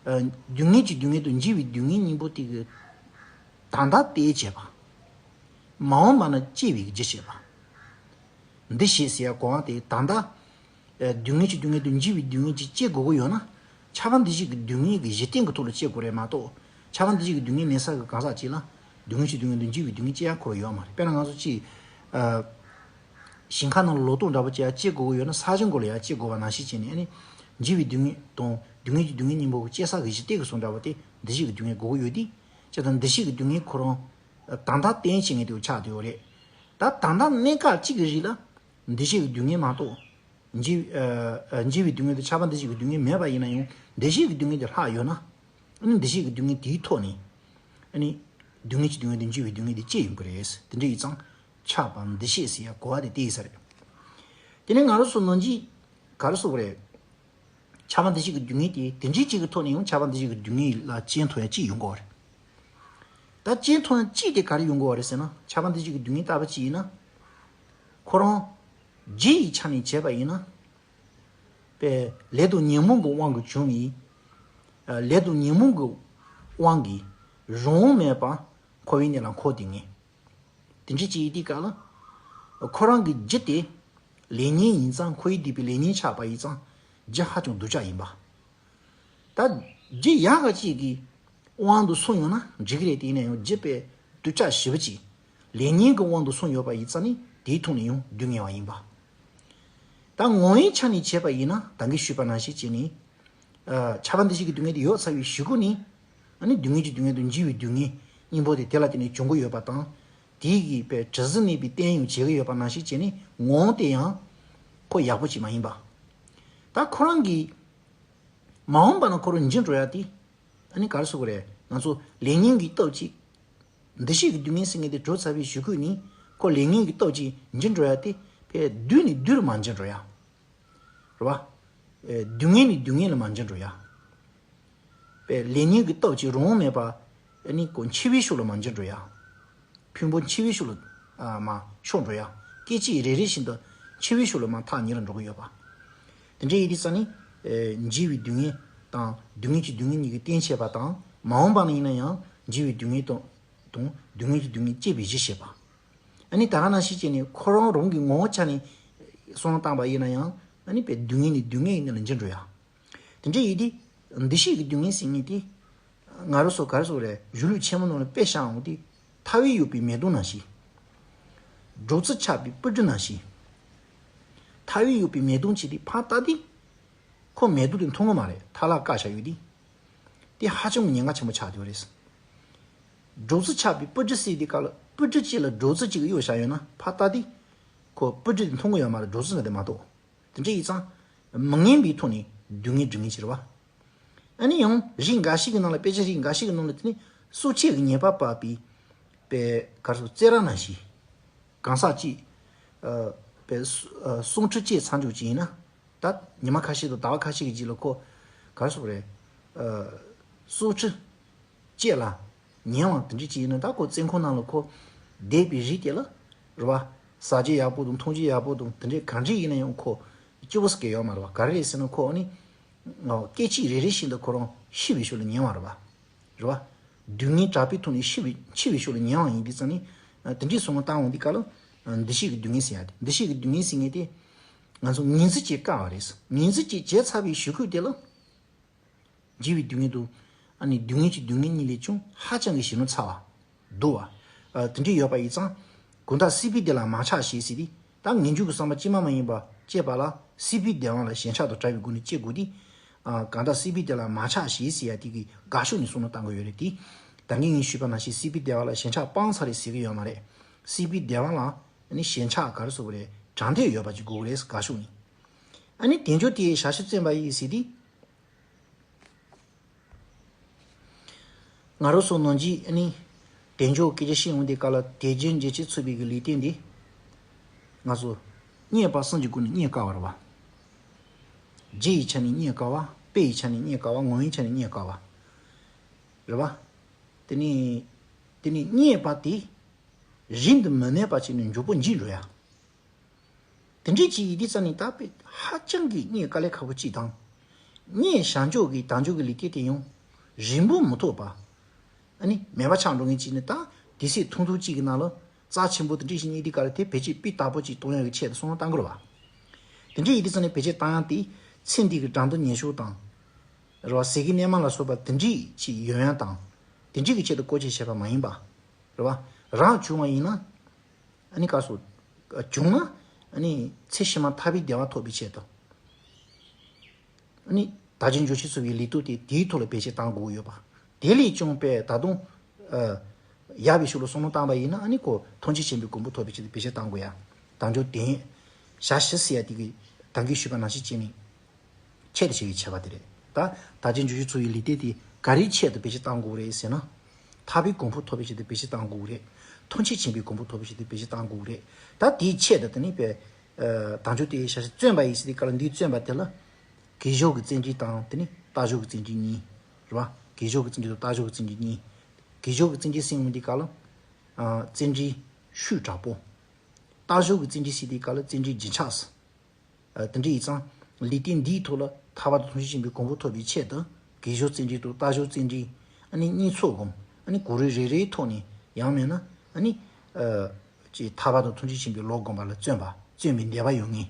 ཨ། སྡུག་བསྔལ་གྱི་སྡུག་བསྔལ་དང་འཇིགས་པའི་སྡུག་བསྔལ་གཉིས་པོ་དེ་གི་ད་ལྟ་དེ་བྱེད་པ། མ་འོངས་པ་ན་སྐྱེ་བའི་རྒྱུ་བྱེད་པ། འདུ་ཤེས་ཟེར་ཡ་གོ་བ་དེ་ད་ལྟ། ཨ། སྡུག་བསྔལ་གྱི་སྡུག་བསྔལ་དང་འཇིགས་པའི་སྡུག་བསྔལ་གྱི་སྐྱེ་དགོས་ཀྱི་ཡོད་ན། ཆགས་པ་འདུ་ཤེས་ཀྱི་སྡུག་བསྔལ་གྱི་གཞི་རྟེན་གྱི་ཐོག་ལ་སྐྱེ་དགོས་རེད་མ་གཏོགས། ཆགས་པ་འདུ་ཤེས་ཀྱི་སྡུག་བསྔལ་མེད་ས་གི་གང་ཟག་ཅིག་ལ་སྡུག་བསྔལ་གྱི་སྡུག་བསྔལ་དང་འཇིགས་པའི་སྡུག་བསྔལ་སྐྱེ་ཡ་ཁོ་རང་ཡོད་མ་རེད། དཔེར་ན་ང་ཚོ་གཅིག་ཨ། ཞིང་ཁ་ནང་ལ་ལོ་ཏོག་འདྲ་པོ་ཅིག་ཡ་སྐྱེ་དགོས་ཀྱི་ཡོད་ན་ས་གཞི་མགོ་ལ་ཡ་སྐྱེ་དགོས་པ་ནང་བཞིན་བྱས་ནས་ཨ་ནི། འཇིགས་པའི་སྡུག་བསྔལ་དང་སྡུག་བསྔལ་གྱི་སྡུག་བསྔལ་གཉིས་པོ་གི་སྐྱེ་ས་གི་གཞི་རྟེན་གྱི་བཟོ་འདྲ་པོ་དེ་འདུ་ཤེས་ཀྱི་སྡུག་བསྔལ་དགོས་ཀྱི་ཡོད་དེ། བྱས་ཙང་འདུ་ཤེས་ཀྱི་སྡུག་བསྔལ་ཁོ་རང་། ད་ལྟ་རྟེན་བྱེད་མཁན་དེ་ཆགས་བསྡད་ཡོད་རེད། ད་ད་ལྟ་གནས་སྐབས་གཅིག་གི་རིང་ལ། འདུ་ཤེས་ཀྱི་སྡུག་བསྔལ་མ་གཏོགས། འཇིགས། ཨ། ཨ། འཇིགས་པའི་སྡུག་བསྔལ་དང་ཆགས་པ་འདུ་ཤེས་ཀྱི་སྡུག་བསྔལ་མེད་པ་ཡིན་ན་ཡང་འདུ་ཤེས་ཀྱི་སྡུག་བསྔལ་དེ་ལྷག་ཡོད་ན། ཨ་ནི་འདུ་ཤེས་ཀྱི་སྡུག་བསྔལ་དེའི་ཐོག་ནས། ཨ་ནི། སྡུག་བསྔལ་གྱི་སྡུག་བསྔལ་དང་འཇིགས་པའི་སྡུག་བསྔལ་དེ་སྐྱེ་ཡོང་གི་རེད། དེ་འདྲ་ཡིན་ཙང་། ཆགས་པ་འདུ་ཤེས་ཟེར་ཡ་གོ་བ་དེ་དེ་ཡིན་ས་རེད། དེ་ནས་ང་རང་ཚོ་ནང་བཞིན། ག་རེ་ཟེར་དགོས་རེད། ཆགས་པ་འདུ་ཤེས་ཀྱི་སྡུག་བསྔལ་དེ་དེ་འདྲའི་གཅིག་གི་ཐོག་ནས་ཡང་ཆགས་པ་འདུ་ཤེས་ཀྱི་སྡུག་བསྔལ་ལ་སྐྱེས་ཐུབ་ཡ་གཅིག་ཡོང་གི་ཡོད་རེད། ད་སྐྱེས་ཐུབ་ཡ་གཅིག་དེ་ག་རེ་ཡོང་གི་ཡོད་རེད་ཟེར་ན། ཆགས་པ་འདུ་ཤེས་ཀྱི་སྡུག་བསྔལ་ལྟ་བུ་གཅིག་ཡིན་ན། ཁོ་རང་རྒྱུ་ཡི་ཆ་ནས་བྱས་པ་ཡིན་ན། པའི་ལས་དང་ཉོན་མོངས་ཀྱི་དབང་གིས་བྱུང་བའི། ཨ། ལས་དང་ཉོན་མོངས་ཀྱི་དབང་གིས་རང་དབང་མེད་པར་འཁོར་བའི་གནས་ལ་འཁོར་བསྡད་མཁན། དེ་འདྲ་ཅིག་ཡིན་དུས་སྐབས་ལ། ཁོ་རང་གི་རྒྱུ་དེ་ལེགས་ཉེས་ཡིན་ཙང་འཁོར་བའི་སྡིག་པའི་ལེགས་ཉེས་ཆགས་པ་ཡིན་ཙང་རྒྱུ་ཧ་ཅང་སྡུག་ཅག་ཡིན་པ། ད་རྒྱུ་ཡག་ག་ཅིག་གི་དབང་དུ་སོང་ཡོང་ན་འགྲིག་གི་རེད། དེ་ཡིན་ན་ཡང་རྒྱུ་དཔེ་སྡུག་ཅག་ཞེ་པོ་ཅིག་ལེགས་ཉེས་ཀྱི་དབང་དུ་སོང་ཡོད་པ་ཡིན་ཙང་ནི་དེའི་ཐོག་ནས་ཡང་སྡུག་བསྔལ་བ་ཡིན་པ། ད་ངོ་བོའི་ཆ་ནས་བྱས་པ་ཡིན་ན་ད་གིན་ཞུས་པ་ནང་བཞིན་བྱས་ནས། ཨ། ཆགས་པ་འདུ་ཤེས་ཀྱི་སྡུག་བསྔལ་དེ་ཡོད་ཚར་བའི་གཞུག་གུ་ནས། ཨ་ནི་སྡུག་བསྔལ་གྱི་སྡུག་བསྔལ་དང་འཇིགས་པའི་སྡུག་བསྔལ་གཉིས་པོ་དེ་དེ་ལ་བརྟེན་ནས་བྱུང་གི་ཡོད་པ་དང་། དེའི་གི་པའི་དྲི་ཟ་ནད་པའི་རྟེན་ཡང་བྱེད་ཀྱི་ཡོད་པ་ནང་བཞིན་བྱས་ནས་ངོ་བོ་དེ་ཡང་ཁོ་ཡག་པོ་ཅིག་མ་ཡིན་པ། ད་ཁོ་རང་གི་མ་འོངས་པ་ན་ཁོ་རང་འཇིག་འགྲོ་ཡ་དེ། ཨ་ནི་ག་རེ་ཟེར་དགོས་རེད། ང་ཚོ་ལེགས་ཉེས་ཀྱི་སྟོབས་ཀྱིས། འདུ་ཤེས་ཀྱི་སྡུག་བསྔལ་ཟེར་མཁན་དེ་གྲོལ་ཚར་བའི་གཞུག་གུ་ནས་ཁོ་ལེགས་ཉེས་ཀྱི་སྟོབས་ཀྱིས་འཇིག་འགྲོ་ཡ་དེ་དཔེ་བདུད་ནས་བདུད་ལ་མ་འགྱུར་འགྲོ་ཡ། རེད་བ། ཨེ། སྡུག་བསྔལ་ནས་སྡུག་བསྔལ་ལ་མ་འགྱུར་འགྲོ་ཡ། དཔེ་ལེགས་ཉེས་ཀྱི་སྟོབས་ཀྱིས་རང་དབང་མེད་པ། ཨ་ནི་ཁོ་འཆི་བའི་ཕྱོགས་ལ་མ་འགྱུར་འགྲོ་ཡ། ཕུང་པོ་འཆི་བའི་ཕྱོགས་ལ། ཨ། མ་ཤོར་འགྲོ་ཡ། སྐད་ཅིག་རེ་རེ་བཞིན་དུ་འཆི་བའི་ཕྱོགས་ལ་མ་ཐག་ཉེ་རུ་འགྲོ་གི་ཡོད་པ། དེ་འདྲ་ཡིན་དུས་ཙང་ནི། ཨེ། འཇིགས་པའི་སྡུག་བསྔལ་དང་སྡུག་བསྔལ་གྱི་སྡུག་བསྔལ་གཉིས་ཀྱི་རྟེན་བྱེད་པ་དང་མ་འོངས་པ་ན་ཡིན་ན་ཡང་འཇིགས་པའི་སྡུག་བསྔལ་དང་། དང་སྡུག་བསྔལ་གྱི་སྡུག་བསྔལ་སྐྱེད་པའི་གཞི་བྱེད་པ། ཨ་ནི་ད་ག་ནང་བཞིན་བྱས་ནས་ཁོ་རང་རང་གི་ངོ་བོ་ཆ་ནས་བསམ་བློ་བཏང་པ་ཡིན་ན་ཡང་ཨ་ནི་དཔེ་སྡུག་བསྔལ་ནི་སྡུག་བསྔལ་ཡིན་ནི་ལ་འགྱུར་འགྲོ་ཡ། དེ་འདྲ་ཡིན་དུས་འདུ་ཤེས་ཀྱི་སྡུག་བསྔལ་ཟེར་མཁན་དེ། ང་རང་ཚོ་ག་རེ་ཟེར་དགོས་རེད། གཞུང་ལུགས་ཆེན་མོ་ནང་ལ་དཔེ་བཞག་འོང་དུས། ཐ་བས་གཡོགས་པའི་མེ་དོང་ནང་བཞིན། སྒྲོ་རྩི་ཆགས་པའི་སྤུ་གྲི་ནང་བཞིན། ཐ་བས་གཡོགས་པའི་མེ་དོང་ཅིག་དེ་ཕར་ལྟ་དུས། ཁོ་མེ་དོང་དེ་མཐོང་གི་མ་རེད། ཐ་ལག་བཀག་བཞག་ཡོད་དུས། དེ་ཧ་ཅང་གི་ཉེན་ཁ་ཆེན་པོ་ཆགས་བསྡད་ཡོད་རེད། སྒྲོ་རྩི་ཆགས་པའི་སྤུ་གྲི་ཟེར་དུས་སྐབས་ལ་སྤུ་གྲི་གཅིག་ལ་སྒྲོ་རྩི་གཅིག་གཡོགས་བཞག་ཡོད་ན་ཕར་ལྟ་དུས། ཁོ་སྤུ་གྲི་དེ་མཐོང་གི་ཡོད་མ་རེད། སྒྲོ་རྩི་འདྲ་དེ་མ་གཏོགས། དེ་འདྲ་ཡིན་ཙང་། མི་ངན་པའི་ཐོག་ནས་སྡུག་བསྔལ་སྒྲུབ་མཁན་ཅིག་རེད་བ། ཨ་ནི་ཡང་རིགས་འགའ་ཞིག་གི་ནང་ལ། དཔེ་ཆ་རིགས་འགའ་ཞིག་གི་ནང་ལ་དེ་ནི་སྲོག་ཆད་ཀྱི་ཉེས་པ་བབས་པའི་པའི་གར་སོགས་རྩེད་ར་ནང་བཞིན། གང་ཟག་གཅིག་ཨ་པའི་སྲོག་ཁྲིམས་བཅད་ཚར་འཇུག་ཅིག་ཡིན་ན། ད་ཉི་མ་ཁ་ཤས་དང་ཟླ་བ་ཁ་ཤས་ཀྱི་རྗེས་ལ་ཁོ་གར་སོགས་རེད། ཨ་སྲོག་ཁྲིམས་བཅད་ལ་ཉེ་བ་དེ་འདྲ་ཅིག་ཡིན་ན། ད་ཁོ་བཙོན་ཁང་ནང་ལ་ཁོ་བསྡད་པའི་རིགས་དེ་ལ་རེད་བ། ཟ་རྒྱུ་ཡག་པོ་དང་འཐུང་རྒྱུ་ཡག་པོ་དང་དེ་འདྲའི་གང་འདྲ་ཡིན་ན་ཡང་ཁོ་སྐྱིད་པོ་ཟེར་མཁན་ཡོད་མ་རེད་བ། ག་རེ་རེད་ཟེར་ན་ཁོ་ཨ་ནི་སྐད་ཅིག་རེ་རེ་བཞིན་དུ་ཁོ་རང་ཤི་བའི་ཤུལ་ལ་ཉེ་བ་རེད་བ། རེད་བ། སྡུག་བསྔལ་དྲག་པོའི་ཐོག་ནས་ཤི་བའི་འཆི་བའི་ཤུལ་ལ་ཉེ་བ་ཡིན་དུས་ཙང་ནི། དེ་འདྲའི་བསམ་བློ་བཏང་འོང་དུས་སྐབས་ལ། འདུ་ཤེས་ཀྱི་སྡུག་བསྔལ་ཟེར་ཡ་དེ། འདུ་ཤེས་ཀྱི་སྡུག་བསྔལ་ཟེར་མཁན་དེ། ང་ཚོ་ངོས་འཛིན་བྱེད་དཀའ་བ་རེད། ངོས་འཛིན་བྱེད་བྱས་ཚར་བའི་གཞུག་གུ་དེ་ལ། འཇིགས་པའི་སྡུག་བསྔལ་དང་། ཨ་ནི་སྡུག་བསྔལ་གྱི་སྡུག་བསྔལ་གཉིས་ལས་ཀྱང་ཧ་ཅང་གི་ཞེ་ནོར་ཚ་བ། སྡུག་པ། ཨ་དེ་འདྲ་ཡོད་པ་ཡིན་ཙང་། གང་དག་སྲིད་པའི་བདེ་ལ་མ་ཆགས་ཞེས་ཟེར་ཏེ། ད་ངེས་འབྱུང་གི་བསམ་པ་གཅིག་མ་མ་ཡིན་པ་སྐྱེས་པ་ལ། སྲིད་པའི་བདེ་བ་ལ་ཞེན་ཆགས་དང་བྲལ་བའི་སྒོ་ནས་སྐྱེ་དགོས་ཏེ། ཨ་གང་དག་སྲིད་པའི་བདེ་ལ་མ་ཆགས་ཞེས་ཟེར་ཡ་དེ་གི་དགག་ཕྱོགས་ནས་གསུངས་ན་བཏང་གི་ཡོད་རེད་དེ། ད་གིན་ངས་ཞུས་པ་ནང་བཞིན་སྲིད་པའི་བདེ་བ་ལ་ཞེན་ཆགས་སྤངས་ཚར་རེད་ཟེར་གི་ཡོད་མ་རེད། སྲིད་པའི་བདེ་བ་ལ་ནི་ཞེན་ཆགས་ག་རེ་ཟེར་དགོས་རེད། དྲང་བདེན་ཡོད་པ་ཅིག་དགོས་རེད། དགག་ཕྱོགས་ནས། ཨ་ནི་དལ་འབྱོར་དེ་ཡི་ཞག་ཤས་བརྩོན་པ་ཡིས་ཟེར་ཏེ། ང་རང་ཚོ་ནང་བཞིན་ཨ་ནི་དལ་འབྱོར་སྐད་ཆ་བཤད་འོང་དུས་སྐབས་ལ། དལ་རྒྱུ་འབྱེད་ཕྱིར་འཚོལ་བའི་གི་ལུས་རྟེན་འདི། ང་ཚོ་རྙེད་པ་གསུམ་གྱི་སྒོ་ནས་རྙེད་དཀའ་བ་རེད་བ། རྒྱུ་ཡི་ཆ་ནས་རྙེད་དཀའ་བ། དཔེ་ཡི་ཆ་ནས་རྙེད་དཀའ་བ། ངོ་བོའི་ཆ་ནས་རྙེད་དཀའ་བ་རེད་བ། དེ་ནི་དེ་ནི་རྙེད་པ་དེ་རིང་དུ་མི་གནས་པ་ཅིག་ནས་མགྱོགས་པོ་འཇིག་འགྲོ་ཡ། དེ་འདྲའི་ཅིག་ཡིན་དུས་ཙང་ནི། ད་དཔེ་ཧ་ཅང་གི་རྙེད་དཀའ་ལས་ཁག་པོ་ཅིག་དང་། རྙེད་བྱང་ཕྱོགས་ཀྱི་དལ་འབྱོར་གྱི་ལུས་རྟེན་དེ་ཡང་རིང་པོ་མི་ཐོགས་པ། ཨ་ནི་མེད་པ་ཆགས་འགྲོ་མཁན་ཅིག་ནི། ད་དུས་ཚོད་ཐུང་ཐུང་ཅིག་གི་ནང་ལ་རྩ་ཆེན་པོ་དེ་འདྲ་ཞིག་རྙེད་དུས་སྐབས་ལ། དེ་ཕལ་ཆེར་སྤུས་དག་པོ་ཅིག་གཏོང་ཡག་གི་ཆེད་དུ་བསམ་བློ་བཏང་གི་རེད་བ། དེ་འདྲ་ཡིན་དུས་ཙང་ནི་ཕལ་ཆེར་བཏང་ཡག་དེ་ཚེ་འདི་གི་གྲངས་དང་ཉེ་ཕྱོགས་དང་། རེད་བ། ཟས་ཀྱི་གནས་མལ་ལ་སོགས་པ་དེ་འདྲ་ཅིག་ཡོང་ཡག་དང་། དེ་འདྲ་གི་ཆེད་དུ་བཀོལ་སྤྱོད་བྱས་པ་མ་ཡིན་པ། རེད་བ། རང་བྱུང་བ་ཡིན་ན། ཨ་ནི་ག་སོ། བྱུང་ན། ཨ་ནི་ཚེ་ཕྱི་མ་ཐར་པའི་བདེ་བ་ཐོབ་པའི་ཆེད་དུ། ཨ་ནི་དལ་རྒྱུ་འབྱེད་ཕྱིར་འཚོལ་བའི་ལུས་རྟེན་དེ། དེའི་ཐོག་ལ་བེད་སྤྱོད་བཏང་དགོས་ཀྱི་ཡོད་པ། དེ་ལས་ཀྱང་དཔེ་ད་དུང་ཨ་ཡག་པའི་ཕྱོགས་ལ་བསམ་བློ་བཏང་པ་ཡིན་ན། ཨ་ནི་ཁོ་ཐམས་ཅད་མཁྱེན་པའི་གོ་འཕང་ཐོབ་པའི་ཆེད་དུ་བེད་སྤྱོད་བཏང་དགོས་ཡ། དལ་འབྱོར་དེ་ཞག་ཤས་ཟེར་ཡ་དེ་གི་ད་གིན་ཞུས་པ་ནང་བཞིན་བྱས་ནས། ཆེད་དུ་བྱེད་པའི་ཆེད་པ་དེ་རེད། ད་དལ་རྒྱུ་འབྱེད་ཕྱིར་འཚོལ་བའི་ལུས་རྟེན་དེ་ག་རེའི་ཆེད་དུ་བེད་སྤྱོད་བཏང་དགོས་རེད་ཟེར་ན། ཐར་པའི་གོ་འཕང་ཐོབ་པའི་ཆེད་དུ་བེད་སྤྱོད་བཏང་དགོས་རེད། ཐམས་ཅད་མཁྱེན་པའི་གོ་འཕང་ཐོབ་པའི་ཆེད་དུ་བེད་སྤྱོད་བཏང་དགོས་རེད། ད་དེའི་ཆེད་དུ་དེ་ནི་དཔེ། ཨ་དལ་འབྱོར་དེ་ཡི་ཞག་ཤས་བརྩོན་པ་ཡིས་ཟེར་དུས་སྐབས་ལ། འདིའི་བརྩོན་པ་དེ་ལ་དགེ་སྦྱོར་གྱི་བརྩོན་འགྲུས་དང་། དེ་ནི་ལྟ་སྦྱོར་གྱི་བརྩོན་འགྲུས་གཉིས། རེད་བ། དགེ་སྦྱོར་གྱི་བརྩོན་འགྲུས་དང་ལྟ་སྦྱོར་གྱི་བརྩོན་འགྲུས་གཉིས། དགེ་སྦྱོར་གྱི་བརྩོན་འགྲུས་ཟེར་འོང་དུས་སྐབས་ལ། ཨ་བརྩོན་འགྲུས་ཤུགས་དྲག་པོ། ལྟ་སྦྱོར་གྱི་བརྩོན་འགྲུས་ཟེར་དུས་སྐབས་ལ་བརྩོན་འགྲུས་རྒྱུན་ཆགས་སུ། ཨ་དེ་འདྲ་ཡིན་ཙང་། ལུས་རྟེན་འདིའི་ཐོག་ལ་ཐར་པ་དང་ཐམས་ཅད་མཁྱེན་པའི་གོ་འཕང་ཐོབ་པའི་ཆེད་དུ། དགེ་སྦྱོར་བརྩོན་འགྲུས་དང་ལྟ་སྦྱོར་བརྩོན་འགྲུས། ཨ་ནི་གཉིས་ཚོགས་སྒོམ། ཨ་ནི་གོ་རིམ་རེ་རེའི་ཐོག་ནས། ཡང་མིན་ན་ཨ་ནི་ཨ་ཅིག་ཐར་པ་དང་ཐམས་ཅད་མཁྱེན་པའི་ལོག་སྒོམ་པ་ལ་བརྩོན་པ། བརྩོན་པའི་འདོད་པ་ཡོད་མཁན།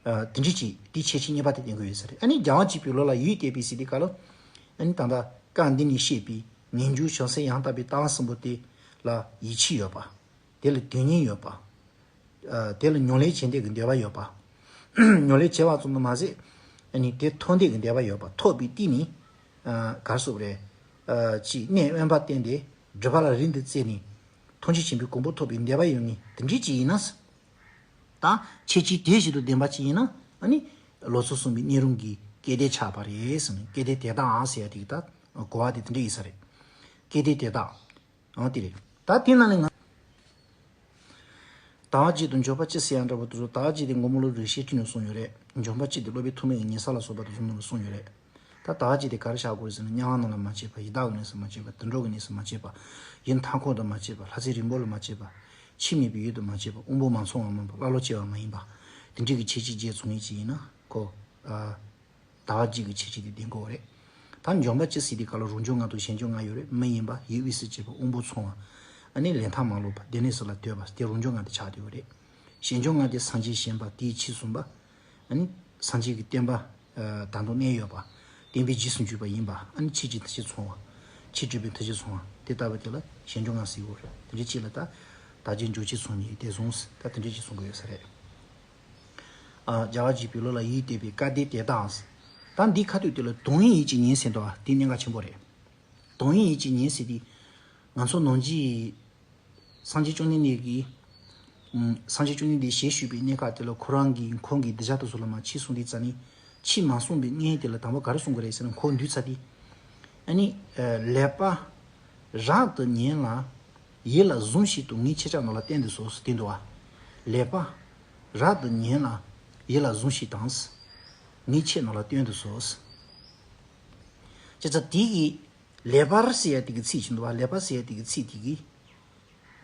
ཨ་དེ་འདྲ་ཅིག་དེ་ཁྱད་ཆོས་གཉིས་པ་དེ་བསྟན་གྱི་ཡོད་ས་རེད། ཨ་ནི་རྒྱལ་བ་དཔྱིད་དཔལ་ལ་ཡུལ་གཏད་པའི་ཟེར་དུས་སྐབས་ལ། ཨ་ནི་ད་ལྟ་སྐབས་འདི་ནས་བཤད་པའི་ངེས་འབྱུང་བྱང་སེམས་ཡང་དག་པའི་ལྟ་བ་གསུམ་པོ་དེ་ལ་ཡིད་ཆེས་ཡོད་པ། དེ་ལ་དོན་གཉེར་ཡོད་པ། ཨ་དེ་ལ་ཉམས་ལེན་བྱེད་འདོད་ཀྱི་འདོད་པ་ཡོད་པ། ཉམས་ལེན་བྱས་པ་ཙམ་དུ་མ་ཟད། ཨ་ནི་དེ་ཐོབ་འདོད་ཀྱི་འདོད་པ་ཡོད་པ། ཐོབ་པའི་རྟིང་ནས། ཨ་ག་རེ་ཟེར་དགོས་རེད། ཨ་ཅིག་གནད་དབེན་པ་བསྟེན་ཏེ་སྒྲིབ་པ་ལ་རིང་དུ་བརྩེས་ནས། ཐམས་ཅད་མཁྱེན་པའི་གོ་འཕང་ཐོབ་པའི་འདོད་པ་ཡོད་མཁན་དེ་འདྲ་ཅིག་ཡིན་ན། ད་ཁྱད་ཆོས་དེ་བཞིན་དུ་ལྡན་པ་ཅིག་ཡིན་ན། ཨ་ནི་ལོ་ཙཱ་གསུངས་པའི་གནས་རུང་གི་སྐད་དོད་ཆགས་པ་རེད་ཟེར་ནས། སྐད་དོད་དེ་དག་ཟེར་ཡ་དེ་གི་ད་གོ་བ་དེ་དེ་འདྲ་ཡིན་ས་རེད། སྐད་དོད་དེ་དག། ཨང་དེ་རེད། ད་དེ་ནང་ནས་ང་། ཟླ་བ་གཅིག་ཏུ་འབྱོར་པ་གཅིག་ཟེར་ཡ་འདྲ་པོ་དེ་ཚོ། ཟླ་བ་གཅིག་དེ་མགོན་པོ་ཀླུ་རིན་ཆེན་ཕྲིན་ལས་གསུངས་ཡོད་རེད། འབྱོར་པ་གཅིག་དེ་སློབ་དཔོན་ཐོགས་མེད་ཀྱི་ཉེ་ས་ལ་སོགས་པ་དེ་ཚོ་ནང་ལ་གསུངས་ཡོད་རེད། ད་ཟླ་བ་གཅིག་དེ་ག་རེ་བྱ་དགོས་རེད་ཟེར་ན། དམྱལ་བ་རྣམས་ལ་མ་སྐྱེས་པ། ཡི་དྭགས་ཀྱི་གནས་སུ་མ་སྐྱེས་པ། ཡི་དྭགས་ཁོངས་དུ་མ་སྐྱེས་པ། ལྷ་ཚེ་རིང་པོ་ལ་མ་སྐྱེས་པ། ཆོས་མེད་པའི་ཡུལ་དུ་མ་སྐྱེས་པ། དབང་པོ་མ་ཚང་བ་མིན་པ། ཀླ་ཀློ་སྐྱེ་བ་མ་ཡིན་པ། དེ་འདྲའི་གི་ཁྱད་ཆོས་བརྒྱད་ཚང་མཁན་ཅིག་ཡིན་ན་ཁོ། ཨ། ཟླ་བ་གཅིག་གི་ཁྱད་ཆོས་དེ་ལྡན་དགོས་རེད། ད་འབྱོར་པ་གཅིག་ཟེར་དུས་སྐབས་ལ་རང་འབྱོར་ལྔ་དང་གཞན་འབྱོར་ལྔ་ཡོད་རེད། མི་ཡིན་པ། ཡུལ་དབུས་སུ་སྐྱེས་པ། དབང་པོ་ཚང་བ། ཨ་ནི་ལས་མཐའ་མ་ལོག་པ། བདེ་གནས་སུ་ལ་སྡོད་པ། དེ་རང་འབྱོར་ལྔ་དེ་ཆགས་བསྡད་ཡོད་རེད། གཞན་འབྱོར་ལྔ་དེ་སངས་རྒྱས་བྱམས་པ། དེའི་ཆོས་སུན་པ། ཨ་ནི་སངས་རྒྱས་ཀྱི་བསྟན་པ། ཨ་དང་དུ་གནས་ཡོད་པ། བསྟན་པའི་རྗེས་སུ་འཇུག་པ་ཡིན་པ། ཨ་ནི་ཆོས་ཀྱི་མཐུ་ཆེན་ཚང་བ། ཕྱིས་སྤྲུལ་པའི་མཐུ་ཆེན་སོང་བ་དེ་ལྟ་བུ་དེ་ལ་ཞེན་སྦྱོར་ལྔ་ཟེར་གྱི་ཡོད་རེད། དེ་འདྲའི་ཅིག་ལ་ད་དག་བྱེད་འཇོག་བྱེད་ཚུལ་གཉིས་དེ་བཟུང་ཟེར། ད་དེ་འདྲའི་ཅིག་གསུང་གི་ཡོད་ས་རེད། ཨ། རྒྱལ་བ་དགྱེས་པའི་ལོ་ལ་ཡིད་གཏད་པའི་སྐལ་ལྡན་དེ་དག་ཟེར། ད་འདིའི་ཁ་ཐུག་དེ་ལ་དོན་ཡིད་ཀྱིས་ཉན་ཟེར་འདུག་བ། དེ་གནད་འགག་ཆེན་པོ་རེད། དོན་ཡིད་ཀྱིས་ཉན་ཟེར་དེ་ང་ཚོ་ནང་ཆོས་སངས་རྒྱས་བཅོམ་ལྡན་འདས་ཀྱིས། ཨུམ། སངས་རྒྱས་བཅོམ་ལྡན་འདས་ཞལ་བཞུགས་པའི་གནས་སྐབས་དེ་ལ་ཁོ་རང་གིས་ཁོང་གི་གདུལ་བྱ་དེ་ཚོ་ལ་མར་ཕྱིས་གསུངས་དུས་ཙ་ནས། ཕྱིས་མ་གསུངས་པའི་སྔོན་དེ་ལ་དང་པོ་ག་རེ་གསུང་གི་རེད་ཟེར་ན། ཁོ་འདུལ་ཚར་དུས། ཨ་ནི། ཨ། ལེགས་པར་རབ་ཏུ་ཉན་ལ་ཡིད་ལ་ཟུངས་ཤིག་དང་། ངས་ཁྱེད་ཅག་རྣམས་ལ་བསྟན་དུ་གསོལ་ཟེར་དེ་འདུག་བ། ལེགས་པར་རབ་ཏུ་ཉན་ལ་ཡིད་ལ་ཟུངས་ཤིག་དང་། ངས་ཁྱེད་རྣམས་ལ་བསྟན་དུ་གསོལ་ཟེར། བྱས་ཙང་དེ་གི་ལེགས་པར་ཟེར་ཡ་དེ་གི་ཚིག་ཅིག་འདུག་བ། ལེགས་པར་ཟེར་ཡ་དེ་གི་ཚིག་དེ་གིས་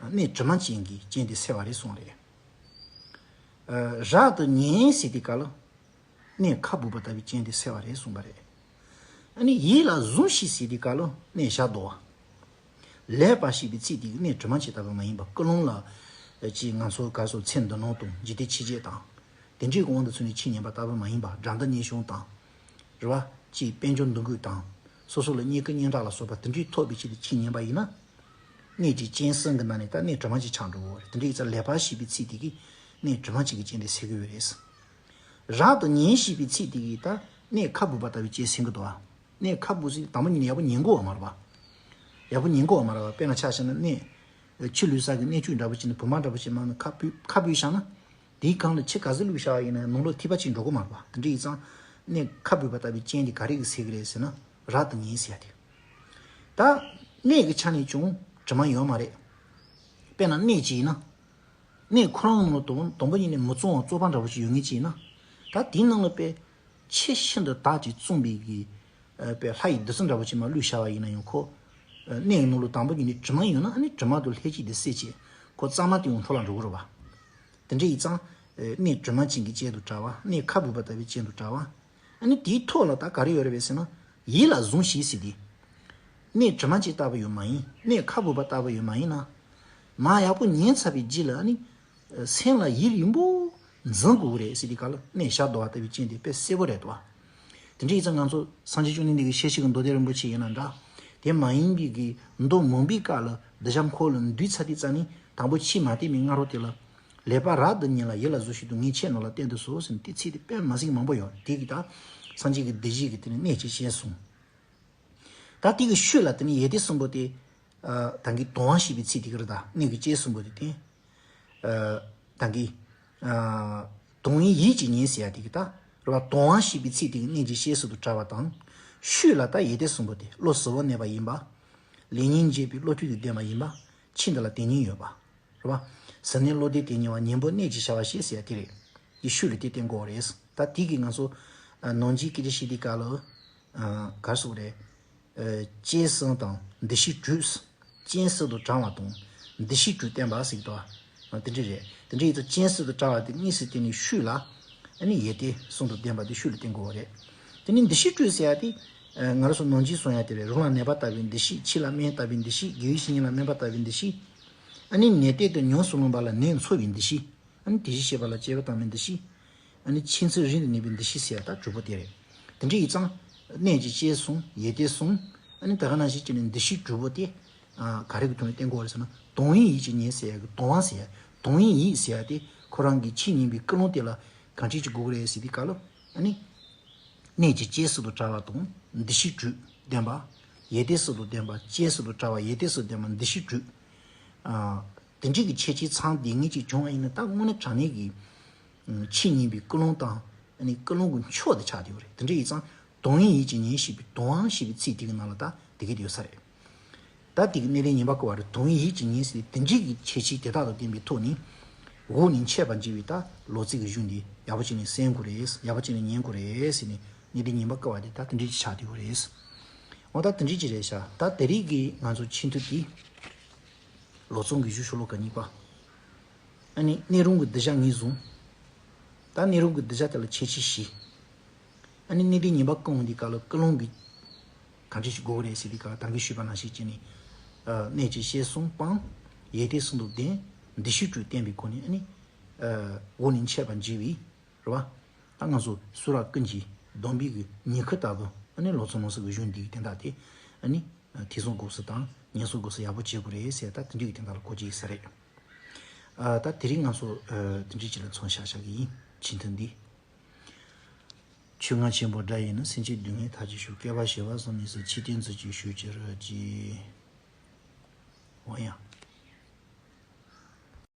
གནས་དྲི་མ་ཅན་གྱི་རྐྱེན་དེ་སེལ་བ་རེད་གསུངས་རེད། ཨ། རབ་ཏུ་ཉན་ཟེར་དུས་སྐབས་ལ་གནས་ཁ་སྦུབ་པ་ལྟ་བུའི་རྐྱེན་དེ་སེལ་བ་རེད་གསུངས་པ་རེད། ཨ་ནི་ཡིད་ལ་ཟུངས་ཤིག་ཟེར་དུས་སྐབས་ལ་གནས་ཞག་ལྡོག་པ། ལེགས་པར་ཞེས་པའི་ཚིག་དེ་གི་གནས་དྲི་མ་ཅན་ལྟ་བུ་མ་ཡིན་པ། ཀུན་སློང་ལ་ཅིག་ང་ཚོ་ག་སོ་ཚེ་འདི་སྣང་དང་འཇིག་རྟེན་ཕྱི་རྒྱལ་དང་། དེ་འདྲའི་དབང་དུ་ཚུད་ནས་ཆོས་ཉན་པ་ལྟ་བུ་མ་ཡིན་པ། དགྲ་འདུལ་གཉེན་སྐྱོང་དང་། རེད་བ། ཅིག་དཔལ་འབྱོར་འདུ་འགོད་དང་། སོ་སོ་ལ་རྙེད་བཀུར་སྙན་གྲགས་ལ་སོགས་པ་དེ་འདྲའི་ཐོབ་པའི་ཆེད་དུ་ཆོས་ཉན་པ་ཡིན་ན། གནས་ཀྱི་རྐྱེན་གསུམ་གྱི་ནང་ནས་ད་གནས་དྲི་མ་ཅན་ཆགས་འགྲོ་གི་རེད། དེ་འདྲའི་ཡིན་ཙང་ལེགས་པར་ཞེས་པའི་ཚིག་དེ་གིས་གནས་དྲི་མ་ཅན་གྱི་རྐྱེན་དེ་སེལ་གྱི་ཡོད་རེད། རབ་ཏུ་ཉན་ཞེས་པའི་ཚིག་དེ་གིས་ད་གནས་ཁ་སྦུབ་པ་ལྟ་བུའི་རྐྱེན་སེལ་གྱི་འདུག་བ། གནས་ཁ་སྦུབ་ཟེར་དུས་དང་པོ་ཉིད་ནས་ཡག་པོ་ཉན་དགོས་པ་མ་རེད་པ། ཡག་པོ་ཉན་དགོས་པ་མ་རེད་པ། དཔེར་ན་ཆ་བཞག་ན་གནས། ཆུ་བླུགས་ས་གི་གནས་ཆུ་འདྲ་པོ་ཅིག་ནས་བུམ་པ་འདྲ་པོ་ཅིག་མར་ནས་ཁ་སྦུབ་ཁ་སྦུབ་བཞག་ན། དེའི་སྒང་ལ་ཆུ་ག་ཚོད་བླུགས་བཞག་པ་ཡིན་ན་ནང་ལོགས་ཐིགས་པ་ཅིག་འགྲོ་གི་མ་རེད་པ། དེ་འདྲ་ཡིན་ཙང་། གནས་ཁ་སྦུབ་པ་ལྟ་བུའི་རྐྱེན་དེ་ག་རེ་གིས་སེལ་གྱི་རེད་ཟེར་ན། རབ་ཏུ་ཉན་ཟེར་ཡ་དེ། ད་གནས་ཀྱི་ཆ་ནས་ཀྱང་དྲི་མ་ཡོད་མ་རེད། དཔེར་ན་གནས་ཅིག་ཡིན་ན། གནས་ཁོ་རང་ནང་ལ་དང་དང་པོ་ཉིད་ནས་མི་གཙང་བ་བཙོག་པ་འདྲ་པོ་ཅིག་ཡོད་མཁན་ཅིག་ཡིན་ན། ད་དེའི་ནང་ལ་དཔེ་ཆུ་ཤིན་ཏུ་དག་ཅིག་བཙོངས་པའི་གི། ཨ། དཔེ་ལྷ་ཡི་བདུད་རྩི་འདྲ་པོ་ཅིག་མར་བླུགས་བཞག་པ་ཡིན་ན་ཡང་ཁོ། ཨ། གནས་ནང་ལ་དང་པོ་ཉིད་ནས་དྲི་མ་ཡོད་ན། ཨ་ནི་དྲི་མ་དང་ལྷན་ཅིག་ཏུ་བསྲེས་བྱས་ཁོ་གཙང་མ་དེ་ཡང་འཕྲོ་བརླག་འགྲོ་གི་རེད་པ། དེ་འདྲ་ཡིན་ཙང་། ཨ། གནས་དྲི་མ་ཅན་གྱི་རྐྱེན་དང་བྲལ་བ། གནས་ཁ་སྦུབ་པ་ལྟ་བུའི་རྐྱེན་དང་བྲལ་བ། ཨ་ནི་དེའི་ཐོག་ལ་ད་ག་རེ་ཡོད་རེད་པས་ཟེར་ན། ཡིད་ལ་ཟུངས་ཤིག་ཟེར་དུས། གནས་དྲི་མ་ཅན་ལྟ་བུ་ཡང་མ་ཡིན། གནས་ཁ་སྦུབ་པ་ལྟ་བུ་ཡང་མ་ཡིན་ན། མར་ཡག་པོ་ཉན་ཚར་བའི་རྗེས་ལ་ཨ་ནི། སེམས་ལ་ཡིད་རིམ་པོ་འཛིན་དགོས་ཀྱི་རེད་ཟེར་དུས་སྐབས་ལ་གནས་ཞག་ལྡོག་པ་ལྟ་བུའི་རྐྱེན་དེ་དཔེ་གསལ་པོ་རེད་དོ། དེ་འདྲ་ཡིན་ཙང་ང་ཚོ་སངས་རྒྱས་བཅོམ་ལྡན་འདས་ཀྱི་ཞལ་བཞུགས་ཀྱི་མདོ་སྡེ་རིན་པོ་ཆེ་ཡིན་ན་འདྲ། དེ་མ་ཡིན་པའི་གི་མདོ་མང་པོའི་སྐབས་ལ་གདུལ་བྱ་འཁོར་ལ་འདུས་ཚར་དུས་ཙ་ནས་དང་པོ་ཆོས་མ་བསྟན་པའི་སྔ་རོལ་དེ་ལ། ལེགས་པར་རབ་ཏུ་ཉན་ལ་ཡིད་ལ་ཟུངས་ཤིག་དང་། ངས་ཁྱེད་རྣམས་ལ་བསྟན་དུ་གསོལ་ཟེར་ནས་དེ་ཚིག་དེ་དཔེ་མ་ཟིག་མང་པོ་ཡོད། དེ་གི་ད་སངས་རྒྱས་ཀྱི་འདི་བཞེས་ཀྱི་དེ་ནས་གནས་ཀྱི་རྐྱེན་གསུམ། ད་དེ་གི་ཤུལ་ལ་དེ་ནས་ཡིད་བདེ་གསུམ་པོ་དེ། ཨ། ད་གིན་དོན་ཞེས་པའི་ཚིག་དེ་གི་རེད། ད་གནས་ཀྱི་རྐྱེན་གསུམ་པོ་དེ་བསྟན། ཨ། ད་གིན། ཨ། དོན་ཡིད་ཀྱིས་ཉན་ཟེར་ཡ་དེ་གི་ད། རེད་པ། དོན་ཞེས་པའི་ཚིག་དེ་གི་གནས་ཀྱི་རྐྱེན་གསུམ་དང་བྲལ་བ་དང་། ཤུལ་ལ་ད་ཡིད་བདེ་གསུམ་པོ་དེ་བློ་གཟུ་བོར་གནས་པ་ཡིན་པ། ལེགས་ཉེས་འབྱེད་པའི་བློ་མཐུན་དུ་ལྡན་པ་ཡིན་པ། ཆོས་འདི་ལ་དེ་གཉིས་ཡོད་པ། རེད་པ། གཟུར་གནས་བློ་ལྡན་དེ་ཉེ་བ། གཉེན་པོ་གནས་ཀྱི་བྱ་བ་ཞེས་ཟེར་ཡ་དེ་རེད། དེ་ཤུལ་ལ་དེ་བསྟན་དགོས་པ་རེད། ད་དེ་གི་ང་ཚོ། ཨ། ནང་ཆོས་སྐད་ཆ་བཤད་དུས་སྐབས་ལ། ཨ། ག་རེ་ཟེར་དགོས་རེད། ཨ། རྐྱེན་གསུམ་དང་འདུ་ཤེས་དྲུག་རྐྱེན་གསུམ་དང་བྲལ་བ་དང་འདུ་ཤེས་དྲུག་བསྟན་པ་ཟེར་གྱི་འདུག་པ། དེ་འདྲ་རེད། དེ་འདྲ་ཡིན་ཙང་རྐྱེན་གསུམ་དང་བྲལ་བ་དེ་གཉིས་སུ་བསྟན་ནས་ཤུལ་ལ། ཨ་ནི་ཡིད་བདེ་གསུམ་དང་ལྡན་པ་དེ་ཤུལ་ལ་བསྟན་དགོས་པ་རེད། དེ་ནས་འདུ་ཤེས་དྲུག་ཟེར་ཡ་དེ། ཨ། ང་རང་ཚོ་ནང་ཆོས་གསུང་ཡ་དེ་རེད། རང་ལ་གནས་པ་ལྟ་བུའི་འདུ་ཤེས། ཕྱི་ལ་སྨན་ལྟ་བུའི་འདུ་ཤེས། དགེ་བའི་བཤེས་གཉེན་ལ་སྨན་པ་ལྟ་བུའི་འདུ་ཤེས། ཨ་ནི་ནད་གཏོང་དུ་ཉམས་སུ་བླངས་པ་ལ་ནད་འཚོ་བའི་འདུ་ཤེས། ཨ་ནི་དེ་བཞིན་གཤེགས་པ་ལ་བཅས་པ་ལྟ་བུའི་འདུ་ཤེས། ཨ་ནི་ཆོས་ཚུལ་རིང་དུ་གནས་པའི་འདུ་ཤེས་ཟེར་ཡ་ད་དྲུག་པོ་དེ་རེད། དེ་འདྲ་ཡིན་ཙང་། གནས་ཀྱི་རྐྱེན་གསུམ། ཡིད་བདེ་གསུམ། ཨ་ནི་ད་ག་ནང་བཞིན་བྱས་ནས་འདུ་ཤེས་དྲུག་པོ་དེ། ཨ། ག་རེ་གི་ཐོག་ནས་བསྟན་དགོས་རེད་ཟེར་ན། དོན་ཡིད་ཀྱིས་ཉན་ཟེར་ཡ་གི་དོན་ཟེར་ཡ། དོན་ཡིད་ཟེར་ཡ་དེ་ཁོ་རང་གི་ཆོས་ཉན་པའི་ཀུན་སློང་དེ་ལ་གང་འདྲ་ཅིག་དགོས་ཀྱི་རེད་ཟེར་དུས་སྐབས་ལ། ཨ་ནི། གནས་ཀྱི་རྐྱེན་གསུམ་དང་བྲལ་བ་དང་འདུ་ཤེས་དྲུག་ལྡན་པ། ཡིད་བདེ་གསུམ་དང་ལྡན་པ། རྐྱེན་གསུམ་དང་བྲལ་བ། ཡིད་བདེ་གསུམ་ལྡན་པ། འདུ་ཤེས་དྲུག། ཨ། དེ་འདྲའི་གི་ཁྱད་ཆོས་ཚང་བསྡད་མཁན་ཅིག་བྱུང་བ་ཡིན་ན། ད་དངོས་གནས་དྲང་གནས་ཀྱི། ཨ། ཆོས་ཉན་པའི་ཀུན་སློང་དང་། ཨ་ནི་ཀུན་སློང་གི་མཆོག་དེ་ཆགས་བསྡད་ཡོད་རེད། དེ་འདྲ་ཡིན་ཙང་དོན་ཡིད་ཀྱིས་ཉན་ཞེས་པའི་དོན་ཞེས་པའི་ཚིག་དེ་གི་ནང་ལ་ད་དེ་གི་དེ་ཡོད་ས་རེད། ད་དེ་གི་གནད་དོན་ངེས་པར་དགོས་པ་རེད། དོན་ཡིད་ཀྱིས་ཉན་ཟེར་དེ་འདྲའི་གི་ཁྱད་ཆོས་དེ་དག་དང་ལྡན་པའི་ཐོག་ནས། འོག་ནས་འཆད་པར་བགྱི་བའི་ད་ལོ་ཙཱ་གི་གཞུང་འདི་ཡག་པོ་བྱས་ནས་གསན་དགོས་རེད། ཡག་པོ་བྱས་ནས་ཉན་དགོས་རེད་ཟེར་ནས། གནད་དོན་ངེས་པར་དགོས་པ་དེ་ད་དེ་འདྲའི་ཅིག་ཆགས་བསྡད་ཡོད་རེད། འོ་ད་དེ་འདྲའི་ཅིག་རེད་ཤག། ད་དེ་རིང་གི་ང་ཚོ་ཆེས་མཐོ་དེ། ལོ་ཙཱ་གི་གཞུང་ཤོ་ལོ་ཀ་གཉིས་པ། ཨ་ནི་གནས་རུང་གི་གདུལ་བྱ་ངོས་བཟུང་། ད་གནས་རུང་གི་གདུལ་བྱ་དེ་ལ་ཁྱད་ཆོས་བཞི། ཨ་ནི་གནད་དོན་ངེས་པར་དགོས་འདི་ག་ལ་ཀུན་སློང་གི་གང་འདྲ་ཞིག་དགོས་རེད་ཟེར་དུས་སྐབས་ད་གིན་ཞུས་པ་ནང་བཞིན་བྱས་ནས། ཨ། གནས་ཀྱི་རྐྱེན་གསུམ་སྤངས། ཡིད་བདེ་གསུམ་དང་ལྡན། འདུ་ཤེས་དྲུག་བསྟན་པའི་སྒོ་ནས། ཨ་ནི། ཨ། འོག་ནས་འཆད་པར་བགྱི་བའི། རེད་བ། ད་ང་ཚོ་སུ་ར་ཀུན་གྱི་སྡོམ་པའི་གི་ཉི་ཁུ་ལྟ་བུ། ཨ་ནི་ལོ་ཙཱ་ནོར་སྲིད་ཀྱི་གཞུང་འདིའི་དོན་དག་དེ། ཨ་ནི། ཐེ་ཚོམ་དགོས་ས་དང་ངལ་གསོ་དགོས་ས་ཡག་པོ་བྱེད་དགོས་རེད་ཟེར། ད་དེ་འདྲའི་གི་དོན་དག་ལ་གོ་རྒྱུ་ཡིན་ས་རེད། ཨ། ད་དེ་རིང་ང་ཚོ་ཨ་དེ་འདྲའི་ཅིག་ལ་མཚོན་བཞག་བཞག་གི་ཡིན། ཆེས་མཐུན་འདི། ཆོས་རྔ་ཆེན་པོ་སྒྲ་ཡིས་ནི། སེམས་ཅན་སྡུག་བསྔལ་མཐའ་ཅི་ཞུ། བསྐལ་པ་བྱེ་བ་གསུམ་ཡི་སར། ཆོས་བསྟན་ཚུལ་གྱིས་ཞུ་ཕྱིར་བགྱི། འོ་ཡ།